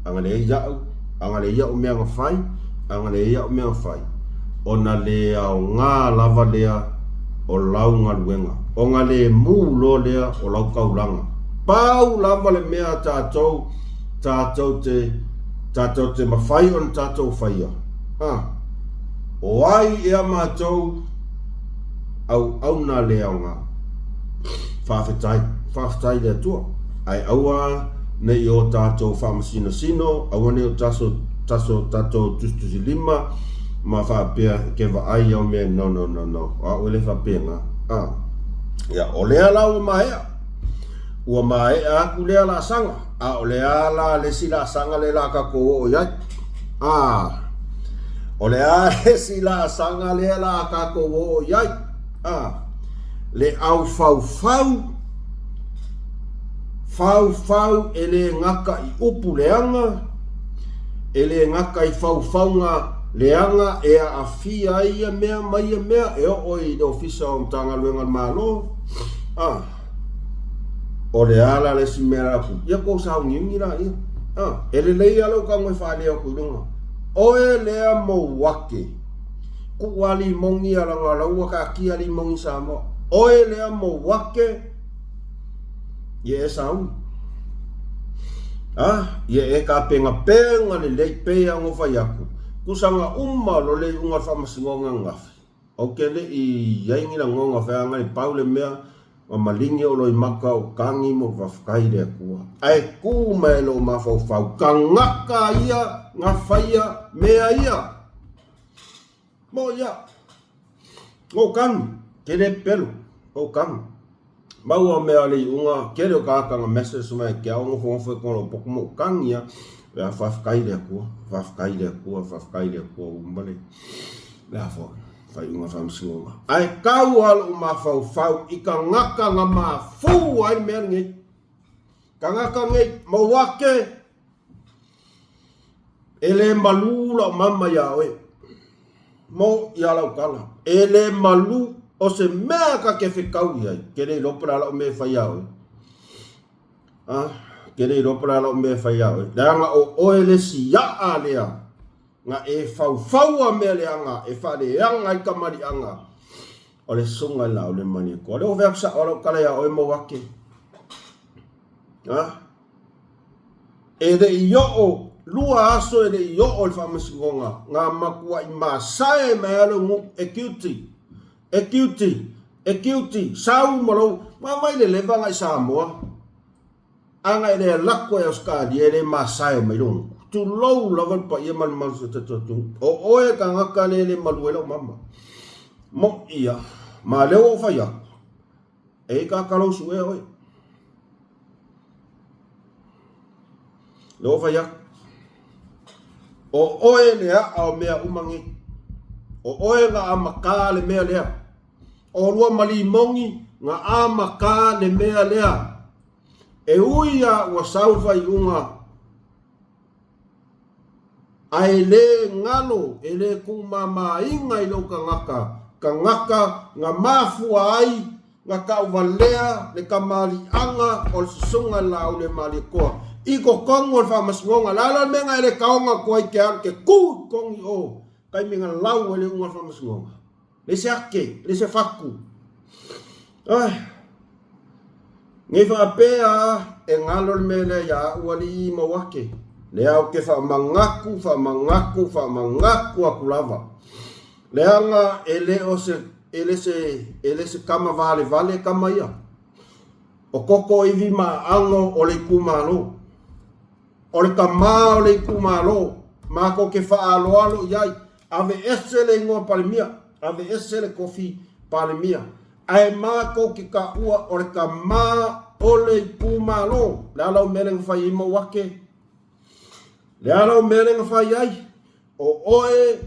agalelei au, agalelei au mea na fai, agalelei au mea na fai, ona le aoga lava lea o lau galuega, ona le mū loa lea o lau taulaga. Pau lava le mea a tatou, tatou te, tatou te mafai ona tatou faia, a. O ai ea matou auauna le aoga? Faafetai, faafetai i le Atua. Ae aua ne i o tatou faamasinosino, aua ne i o taso, taso, tatou tusitusilima ma faapea e ke vaai au mea, no, no, no, no, o au e le faapena. A. Ia, o lea la ua maea. Ua maea atu lea laasaga, a o le a la le isi laasaga lea la tatou oo i ai? A, o le a le isi laasaga lea la tatou oo i ai? A, le aufaufau, faufau e le gata i upu leaga, e le gata i faufauga leaga e aafia ai ia mea ma ia mea e oo i le Ofisa o Matagaluega a le Malo. A, O le a la le isi mea la atu, ia kou sauniuni la ia. Ah, e lelei lava lou tago e faaleo atu i luga. Oe lea Mouake, kuu a limogi ia laga o la ua taatia limogi Samoa. Oe lea Mouake, ia e sauni. Ah, ia e tapenapena lelei pei lava ona fai atu, tusaga uma o lo le iuga o le faamasinoga ananafi. Ou te le i i ai ni lagona feagai pau le mea ma maligi o loimaka o kagi mo faafetai i le Atua. Ae tu mai lou mafaufau, tagata ia na faia mea ia. Mo ia, o kagi, te le pepelo, o kagi. Maua mea o le iuga, tele o tagata na message mai ke ao nofonofo i totonu o potu ma ou kagi ia. Ia faafetai i le Atua, faafetai i le Atua, faafetai i le Atua ua uma le le a foi, faaiuga faamasinoga. Ae tau lava lou mafaufau i tagata na mafua ai le mea lenei. Tagata nei, Mauake, e le malū lau mama iā oe. Mo ia lau tala, e le malū o se mea ta te fetau i ai, ke le iloa po o le a lau mea e fai iā oe. A, ke le iloa po o le a lau mea e fai iā oe. Leaga o oe le siaa lea na e faufaua mea leaga e faaleaga ai kamaliʻaga o le susuga i le Laauliamaliekoa. Lea ua fai atu sao lau tala iā oe Mauake. A, e le i oo, lua aso e le i oo i le faamasinoga, na matuai masae mai lava lou gutu, e guilty, e guilty, e guilty, sau ma lou, vaavaai le leva na i Samoa. A na e le alu atu ai i Ausetalia e le masae mai lou gutu. Tulou lava le paia ma le mamalu o si o tatou atunuu. O oe tagata lea e le malu ai lau mama. Moʻi ia. Ma lea ua ou fai atu, e i ai tagata lou suea oe. Lea ua ou fai atu, o oe le a'a o mea uma nei. O oe na amata le mea lea. O lua ma Limogi na amata le mea lea. E ui a ua sau le faaiuga ae le galo, e le tuumamaina i lou tagata, tagata na mafua ai na tauvalea le tamaliiaga o le Susuga i le Laauliamalietoa i totonu o le Faamasinoga. O le a la le mea na e le taoga atu ai te alu te tu i totonu i o taimi na lau ai le iuga o le Faamasinoga? Le se ake, le se fatu. Ai. Nei faapea e galo le mea lea ia au alii mau ake. Lea ou te faamanatu, faamanatu, faamanatu atu lava. Leaga e le o se, e le se, e le se tama valevale tama ia. O koko ivi ma aano o le itumalo. O le tama o le itumalo, matou te faaaloalo i ai, aveese le igoa Palemia, aveese le tofi Palemia, ae matou te taua o le tama o le itumalo. O le a lau mea lea na fai ai Mauake? O le a lau mea lea na fai ai? O oe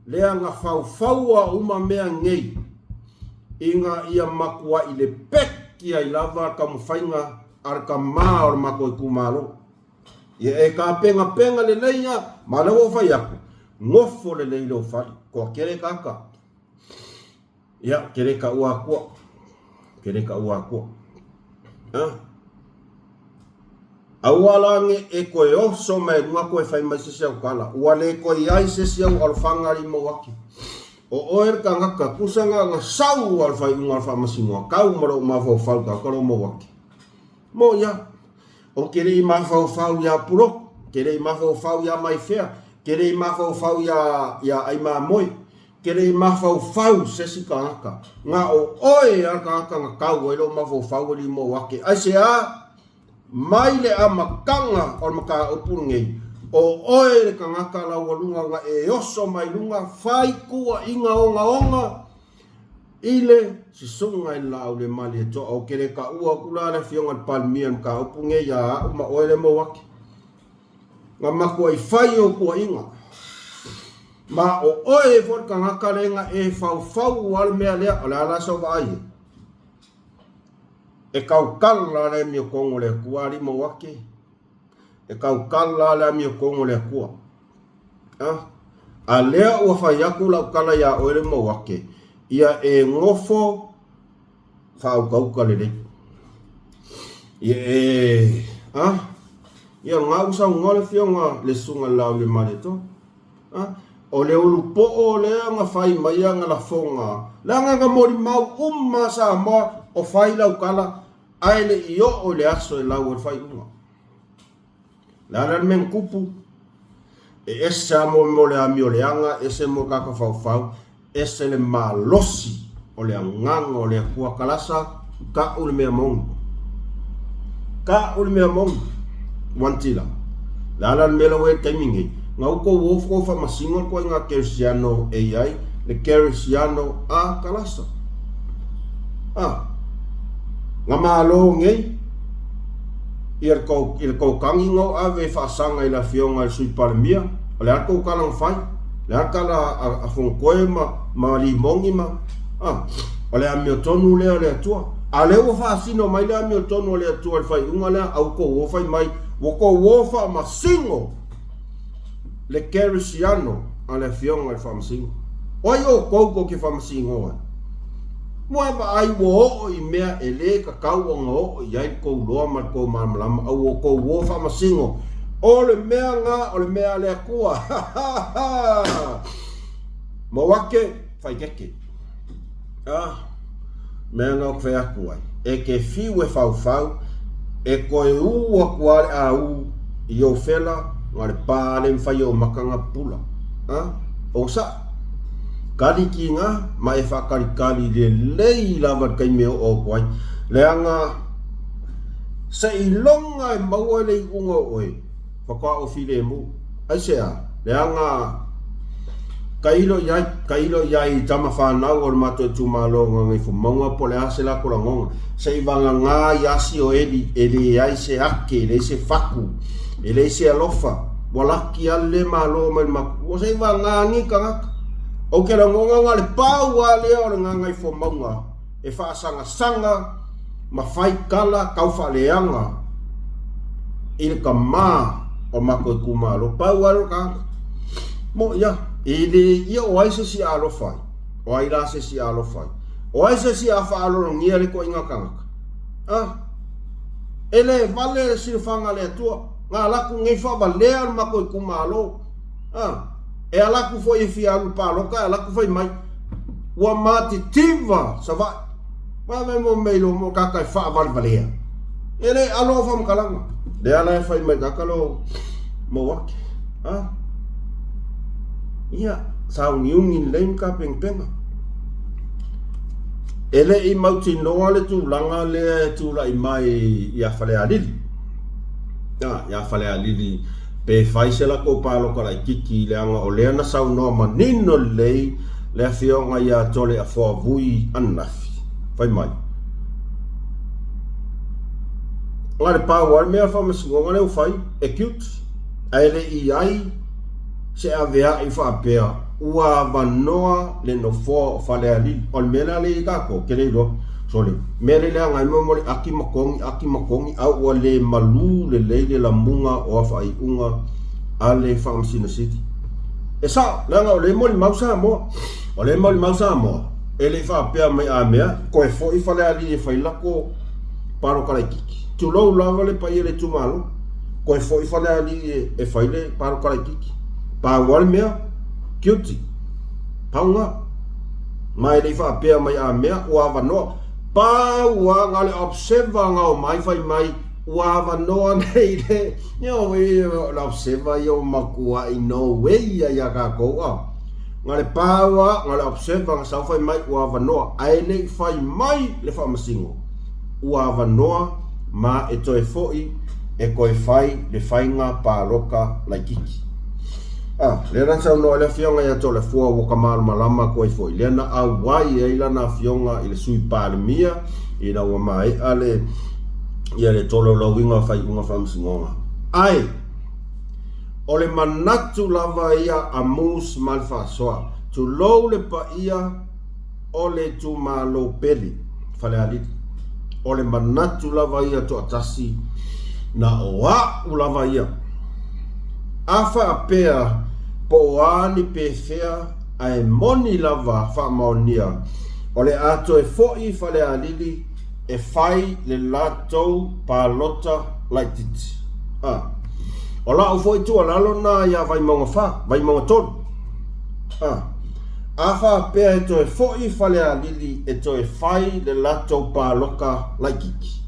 lea na faufaua uma mea nei, ina ia matuai lepeti ai lava taumafaiga a le tama o le matou itumalo. Ia e tapenapena lelei lava, ma o lea ua ou fai atu, nofo lelei lou fale, toatele tagata. Ia, ou te le taua atua. Ou te le taua atua. Ha? Aua la ne e toe oso mai luga koe fai mai se isi au tala. Ua le toe i ai se isi au alofaga alii mau ake. O oe le tagata tusa na ona sau a le faaiuga o le faamasinoga, tau ma lou mafaufau tagata lou mau ake. Mo ia, ou te le i mafaufau iā Puloku, te le i mafaufau iā Maifea, te le i mafaufau iā, iā Aimamoe, te le i mafaufau se isi tagata. Na o oe a le tagata na tau ai lou mafaufau alii mau ake. Aisea? Mai le amataga o le mataupu lenei, o oe le tagata laualuga na e oso mai luga, fai tuuaiga ogaoga i le susuga i le Laauliamalietua. Ou te le taua atu la le Afioga i le Palemia i le mataupu lenei ia au ma oe le mau ake. Na matuai fai ou tuuaiga. Ma o oe foi le tagata lea na e faufau le mea lea, o le a la sau vaai ai? E tautala le amiotonu o le Atua, alii mau ake. E tautala le amiotonu o le Atua. A, a lea ua fai atu lau tala iā oe le mau ake, ia e nofo faautauta lelei. Ia e, a, ia na ua saunoa le afioga le susuga i le Laauliamaletoa. A, o le ulupoo lea na fai mai ana lafoga, leaga na molimau uma Samoa o fai lau tala, ae le i oo i le aso e lau ai le faaiuga. Le a la le mea na tupu? E ese lava mo le amio leaga, ese mo le tagata faufau, ese le malosi o le agaga o le Atua Kalasa, tau le mea moni. Tau le mea moni. One tila. Le a la le mea la ua i ai le taimi nei? Na outou o tou faamasino le ituaiga kerisiano e i ai le kerisiano a Kalasa. A. Na malo nei i le tou, i le tou tagi na ou ave e faasaga i le afioga i le Sui Palemia, o le a le tou tala na fai? O le a le tala a, a Fonotoe ma, ma Limogi ma, a, o le amiotonu lea o le Atua. A o lea ua faasino mai le amiotonu a le Atua i le faaiuga lea, a ua tou o fai mai, ua tou o faamasingo le kerisiano a le Afioga i le Faamasino. O ai outou tou te faamasinoa ai? Ua e vaai ua oo i mea e le tatau ona oo i ai le tou loa ma le tou malamalama, a ua tou o faamasino. O le mea na o le mea a le Atua. Ha ha ha! Mauake, faitete. A mea na ou fai atu ai, e te fiu e faufau, e toe ū atu lava le āū i ou fela, na o le pā le mafai e ou maka na pupula. A, onosai. Kali kīnā, ma e faakalikali lelei lava i le taimi e oo atu ai. Leaga, seiloga e maua le iuga o oe, faatoa ou filemu. Aisea? Leaga tailo i ai, tailo i ai i tama fanau o le matou itumalo o Gagaifomauga po o le a se latou lagona, se i vagana i asi o Eli e leai se ake, e leai se fatu, e leai se alofa, ua laki lava le le malo mai le matou, se i vagana nei tagata. Ou te lagona na o le pau lava lea o le Gagaifomauga e faasagasaga ma fai tala tau faaleaga i le tama o matou itumalo. Pau lava lea o le tagata. Moʻi lava. E le ia o ai se isi a alofa ai? O ai la se isi a alofa ai? O ai se isi a faalologia le ituaiga tagata? A? E le vale le silafaga a le Atua. Na alu atu nei faavalea le matou itumalo. A? E ala atu foi e fia alu i le palota, e ala atu fai mai, ua matitiva Savaii. Vave mo mea iloa mo tagata e faavalevalea. E le alo au faamatalaga. Lea la e fai mai tagata lo Mauake. A? Ia, sauniuni lelei ma tapenapena. E le i mautinoa le tulaga lea e tulai mai ia Falealili. A, ia Falealili pe fai se latou palota laitiiti leaga o lea na saunoa manino lelei le afioga ia Toleafoa Vui ananafi, fai mai, Na le pau lava le mea o le faamasinoga lea ua fai e cute, ae le i i ai se aveai faapea ua avanoa le nofoa o Falealili. O le mea la lea i ai tatou, ou te le iloa. Sole, mea lea leaga ai mo le aki ma kogi, aki ma kogi, a ua le malū lelei le lamuga o a faaiuga a le Faamasino Sili. E sao, leaga o lea e molimau Samoa. O lea e molimau Samoa, e le i faapea mai a mea, toe foi Falealili e fai lako palota laitiiti. Tulou lava le paia o le itumalo, toe foi Falealili e fai le palota laitiiti. Pau lava le mea, guilty. Pau lena. Ma e le i faapea mai a mea, ua avanoa. Pau lava na o le observer na omai fai mai, ua avanoa nei le, ioe, o le observer ia ua matuai no way ia ia tatou a. Na o le pau lava, na o le observer na sau fai mai ua avanoa, ae le i fai mai le faamasino, ua avanoa ma e toe foi e toe fai le faiga palota laitiiti. A, lea na saunoa ai le Afioga ia Toleafoa ua ka malamalama atu ai foi, lea na auai ai lana afioga i le Sui Palemia ina ua maea le, ia le tolaulauina o faaiuga faamasinoga. Ae, o le manatu lava ia a Moose ma le Faasoa, tulou le paia, o le itumalo pele, Falealili. O le manatu lava ia toatasi, na o a'u lava ia. A faapea po o a ni pefea ae moni lava faamaonia o le a toe fo'i Falealili e fai le latou palota laitiiti. A. O la'u foi tuualalo na ia Vaimauga 4, Vaimauga 3. A. A faapea e toe foi Falealili e toe fai le latou palota laitiiti.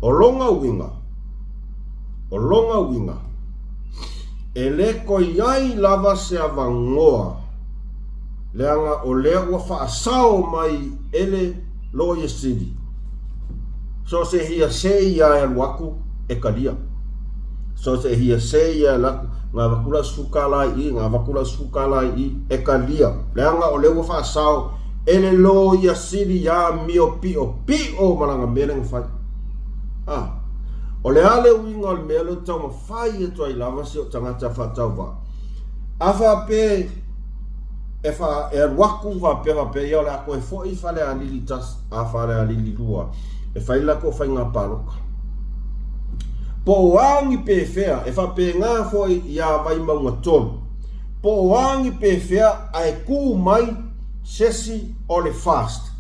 O lona uiga, o lona uiga, e le toe i ai lava se avanoa leaga o lea ua faasao mai e le Loia Sili, so o se hearsay lava e alu atu e talia. So se hearsay ia e alu atu, na avatu lau $10 i i, na avatu lau $10 i i, e talia. Leaga o lea ua faasao e le Loia Sili ia amio piopio ma lana mea lea na fai. A, o le a le uiga o le mea lea ou te taumafai atu ai lava si ou tagata faatauvaa? A faapea. E wha, e alu aku faapea faapea ia o le a toe foi Falealili 1 a Falealili 2 e fai le latou faiga palota. Po o a ni pefea, e faapena foi iā Vaimauga 3, po o a ni pefea ae tu mai sesi o le FAST,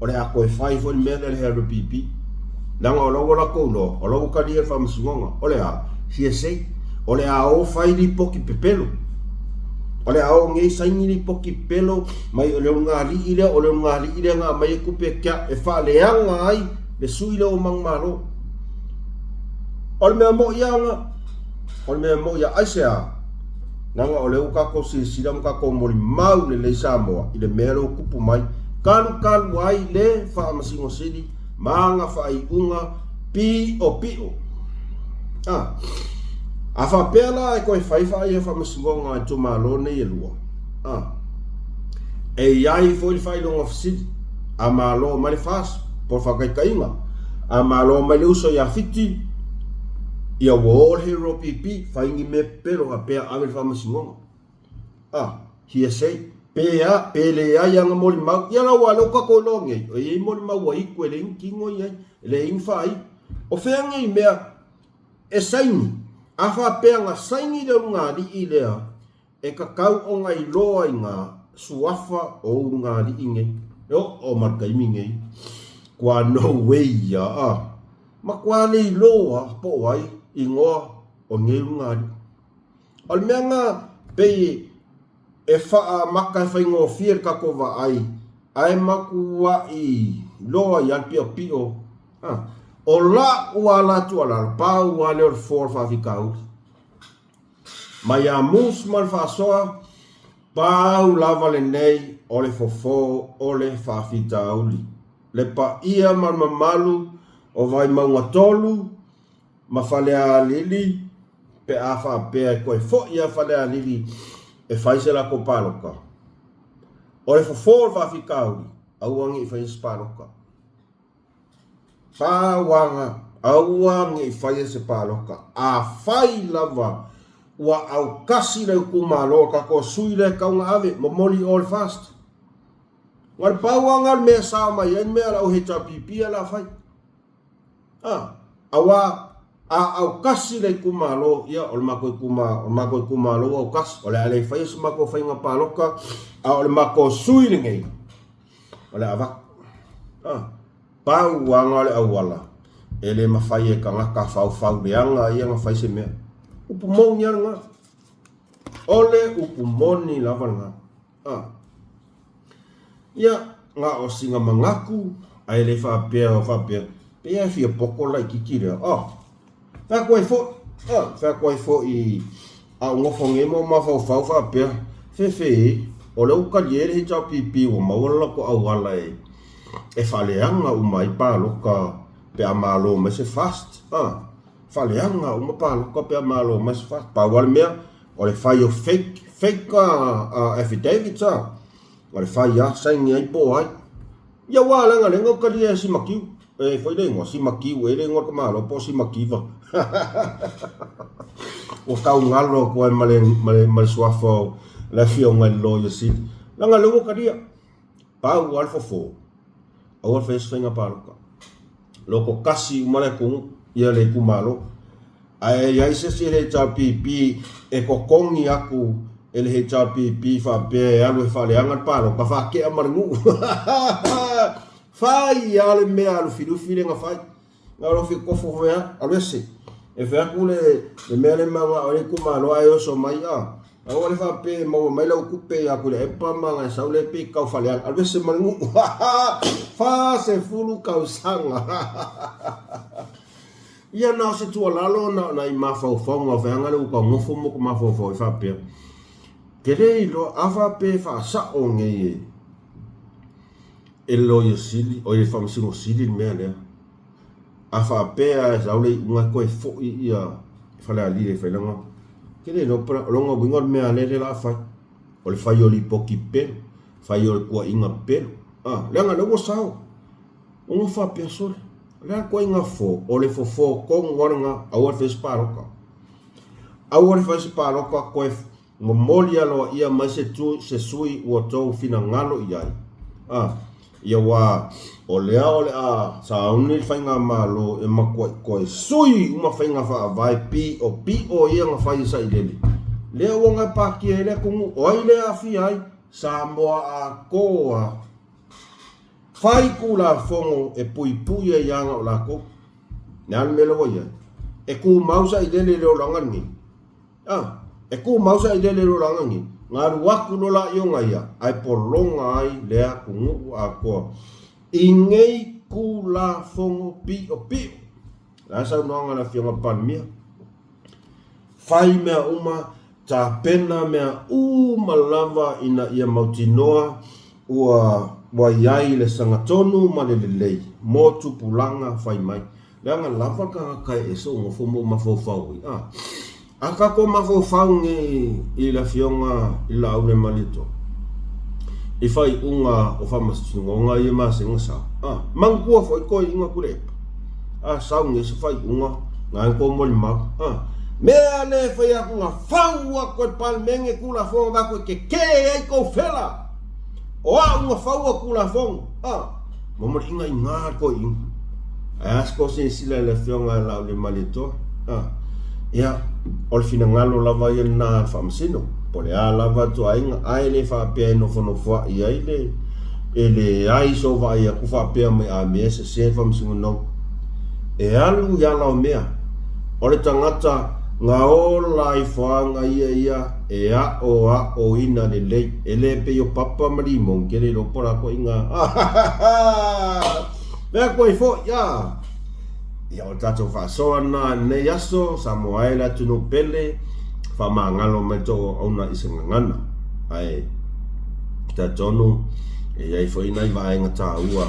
o le a toe fai foi le mea lea le HRPP. Leaga o la ua latou iloa, o la ua talia e le Faamasinoga. O le a? Hearsay. O le a o fai lipoti pepelo. O le a o nei saini lipoti pepelo mai o le ulugalii lea, o le ulugalii lea na aumai ai tupe kia e faaleaga ai le sui lea o manumalo. O le mea moi lava na, o le mea moi lava, aisea? Leaga o lea ua tatou silasila ma tatou molimau lelei Samoa i le mea lea ua tupu mai, talukalu ai le Faamasino Sili ma ana faaiuga piopio. A, a faapea la e toe fai faia faamasinoga a itumalo nei e lua, a, e i ai foi le faailoga fesili, a malo mai le FAST, po o le faataitaiga, a malo mai le uso ia Fiti, ia ua o le Hero PP, fai ni mea pepelo faapea ave i le faamasinoga. A, hearsay, pe a, pe leai ana molimau, ia la aua o lea ua tatou iloa nei, e i ai molimau ua itu e leai ni tino i ai, e leai ni faaiu. O fea nei mea e saini? A faapea na saini le ulugalii lea, e tatau ona iloa i ngā suafa o ulugalii nei. E oo ma le taimi nei, kua no way ia, a. Matua le iloa po o ai igoa o nei ulugalii. O le mea na pei e faaamata e faigofie le tatou vaai ae matuai loa ia le piopio a. O la'u ala atu alalo, pau lava lea o le fofo o le faafitauli. Mai ia Moose ma le faasoa, pau lava lenei o le fofo o le faafitauli. Le paia ma le mamalu o Vaimauga 3 ma Falealili pe a faapea e toe foi lava Falealili e fai se latou palota. O le fofo o le faafitauli, aua ne i faia se palota. Pau-aga, aua ne i faia se palota. Afai lava ua autasi le itumalo, o tatou sui lea e tatau ona ave, momoli i o le FAST. Na o le pau-aga o le mea e sao mai ai le mea a le au HRPP o le a fai. A, aua a autasi le itumalo, ia o le matou itumalo, o le matou itumalo ua autasi, o le a le faia se matou faiga palota, a o le matou sui lenei, o le a avatu. A, pau aga o le auala, e le mafai e tagata faufau leaga ia ona fai se mea. Upu moni lava lena. O le upu moni lava lena. A. Ia, na o sina manatu, ae le faapea o faapea, pei lava e fia poto le laitiiti lea. A. Fai atu ai foi, a, fai atu ai foi a ou nofo nei ma ou mafaufau faapea, fefe e, o lea ua talie le HRPP ua maua le latou auala e, e faaleaga uma ai palota pe a malo mai se FAST, a, faaleaga uma palota pe a malo mai se FAST. Pau lava le mea, o le fai o fake, fake affidavits a, o le fai lava, saini ai po o ai. Ia aua leaga lea na ou talia e Simakiu, e foi le igoa, Simakiu ea le igoa o le tamaloa po o Simakiva. Ua tau galo atu ai ma le, ma le, ma le suafa o le afioga i le Loia Sili. Leaga lea ua talia, pau lava le fofo, aua le faia se faiga palota. Loko tasi uma le atunuu, ia le itumalo. Ae i ai se isi HRPP e totogi atu e le HRPP faapea e alu e faaleaga le palota, faatea ma le nuu. Fai lava le mea a Lufilufi lea na fai. Na o Lufi tofo foi lava, alu ese. E fai atu le, le mea lea manao ai le itumalo ae oso mai, a. Aua le faapea e maua mai lau tupe ia Tuilaepa ma ana e sau lea pei tau faaleaga. Alu ese ma le nuu. 40 tausaga. Ia na o se tuualalo na o nai mafaufauga o feaga lea ua tau nofo ma ou mafaufau ai faapea. Ke le iloa a faapea e faasao nei e e le Loia Sili, oi le Faamasino Sili le mea lea. A faapea e sau le iuga e toe foi ia Falealili e fai lana, ke le iloa po o lona uiga o le mea lea o le a fai. O le fai o lipoti pelo, fai o le tuuaiga pelo. A, leaga lea ua sao. Ona faapea, Sole, o le a le ituaiga fofo? O le fofo tonu lava lena, aua le faia se palota. Aua le faia se palota, toe Momoli aloaia mai se tu, se sui ua tou finagalo i ai. A, ia uā, o lea o le a sauni le faigamalo e matuai toe sui uma faiga faavae piʻopiʻo ia na fai e sailele. Lea ua gapatia ai le atunuu, o ai lea e aafia ai? Samoa atoa. Fai Tulafono e puipui ai aga o latou. Le a le mea lea ua i ai? E tumau sailele i le olaga lenei. A, e tumau sailele i le olaga lenei. Na alu atu loa la i ona ia, ae pologa ai le atunuu atoa i nei Tulafono piʻopiʻo. O le a le saunoaga a le Afioga i le Palemia? Fai mea uma, tapena mea uma lava ina ia mautinoa ua ua i ai le sagatonu ma le lelei mo tupulaga fai mai. Leaga lava le tagata e ese o nofo ma ou mafaufau ai, a. A tatou mafaufau nei i le Afioga i le Laauliamalitoa i faaiuga o faamasinoga ia masina sa, a. Manatua foi toeaiina Tuilaepa. A sau nei se faaiuga, na e tou molimau. A mea lea e fai atu na fau atu e le Palemene Tulafono vae atu e tetē ai tou fela. O au na faua Tulafono. A momoliina i ina le toeaina. Ae a se tou silasila i le Afioga ia Laauliamaletoa? A ia, o le finagalo lava ia lena a le Faamasino, po o le a lava le tuaiga, ae le faapea e nofonofoa'i ai le, e leai sou vaai atu faapea mai a mea e sese le Faamasino no. E alu i ala o mea. O le tagata na ola ifo aga ia ia e aʻoaʻoina lelei. E le pei o papa ma limoni, ke le iloa po o le a koʻiga. Mea atu ai foi, a! Ia, o le tatou faasoa lena i lenei aso, Samoa e le atunuu pele, faamagalo mai le tou auauna i se gagana. Ae talitonu e i ai foi nai vaega taua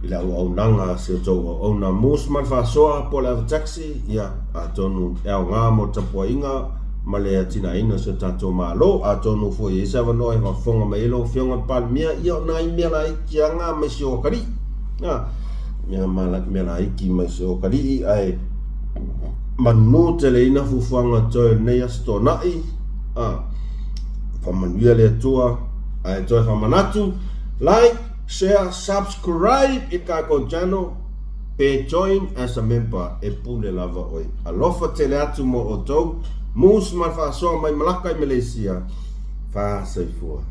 i le auaunaga a si o tou auauna Moose ma le faasoa po o le Avataxi, ia, atonu e aoga mo le tapuaiga ma le atinaeina o si o tatou Malo. Atonu foi e i ai se avanoa e faafofoga mai ai lau Afioga i le Palemia, ia o nai mea laiti lava na mai si ou atalii. Mea mea laiti mai si ou atalii ae manu teleina fuafuaga toe o lenei Aso Toonai. Faamanuia le Atua ae toe faamanatu, like, share, subscribe i le tatou channel pe join as a member e pule lava oe. Alofa tele atu mo outou. Moose ma le faasoa mai Malaka i Malaysia. Fa soifua.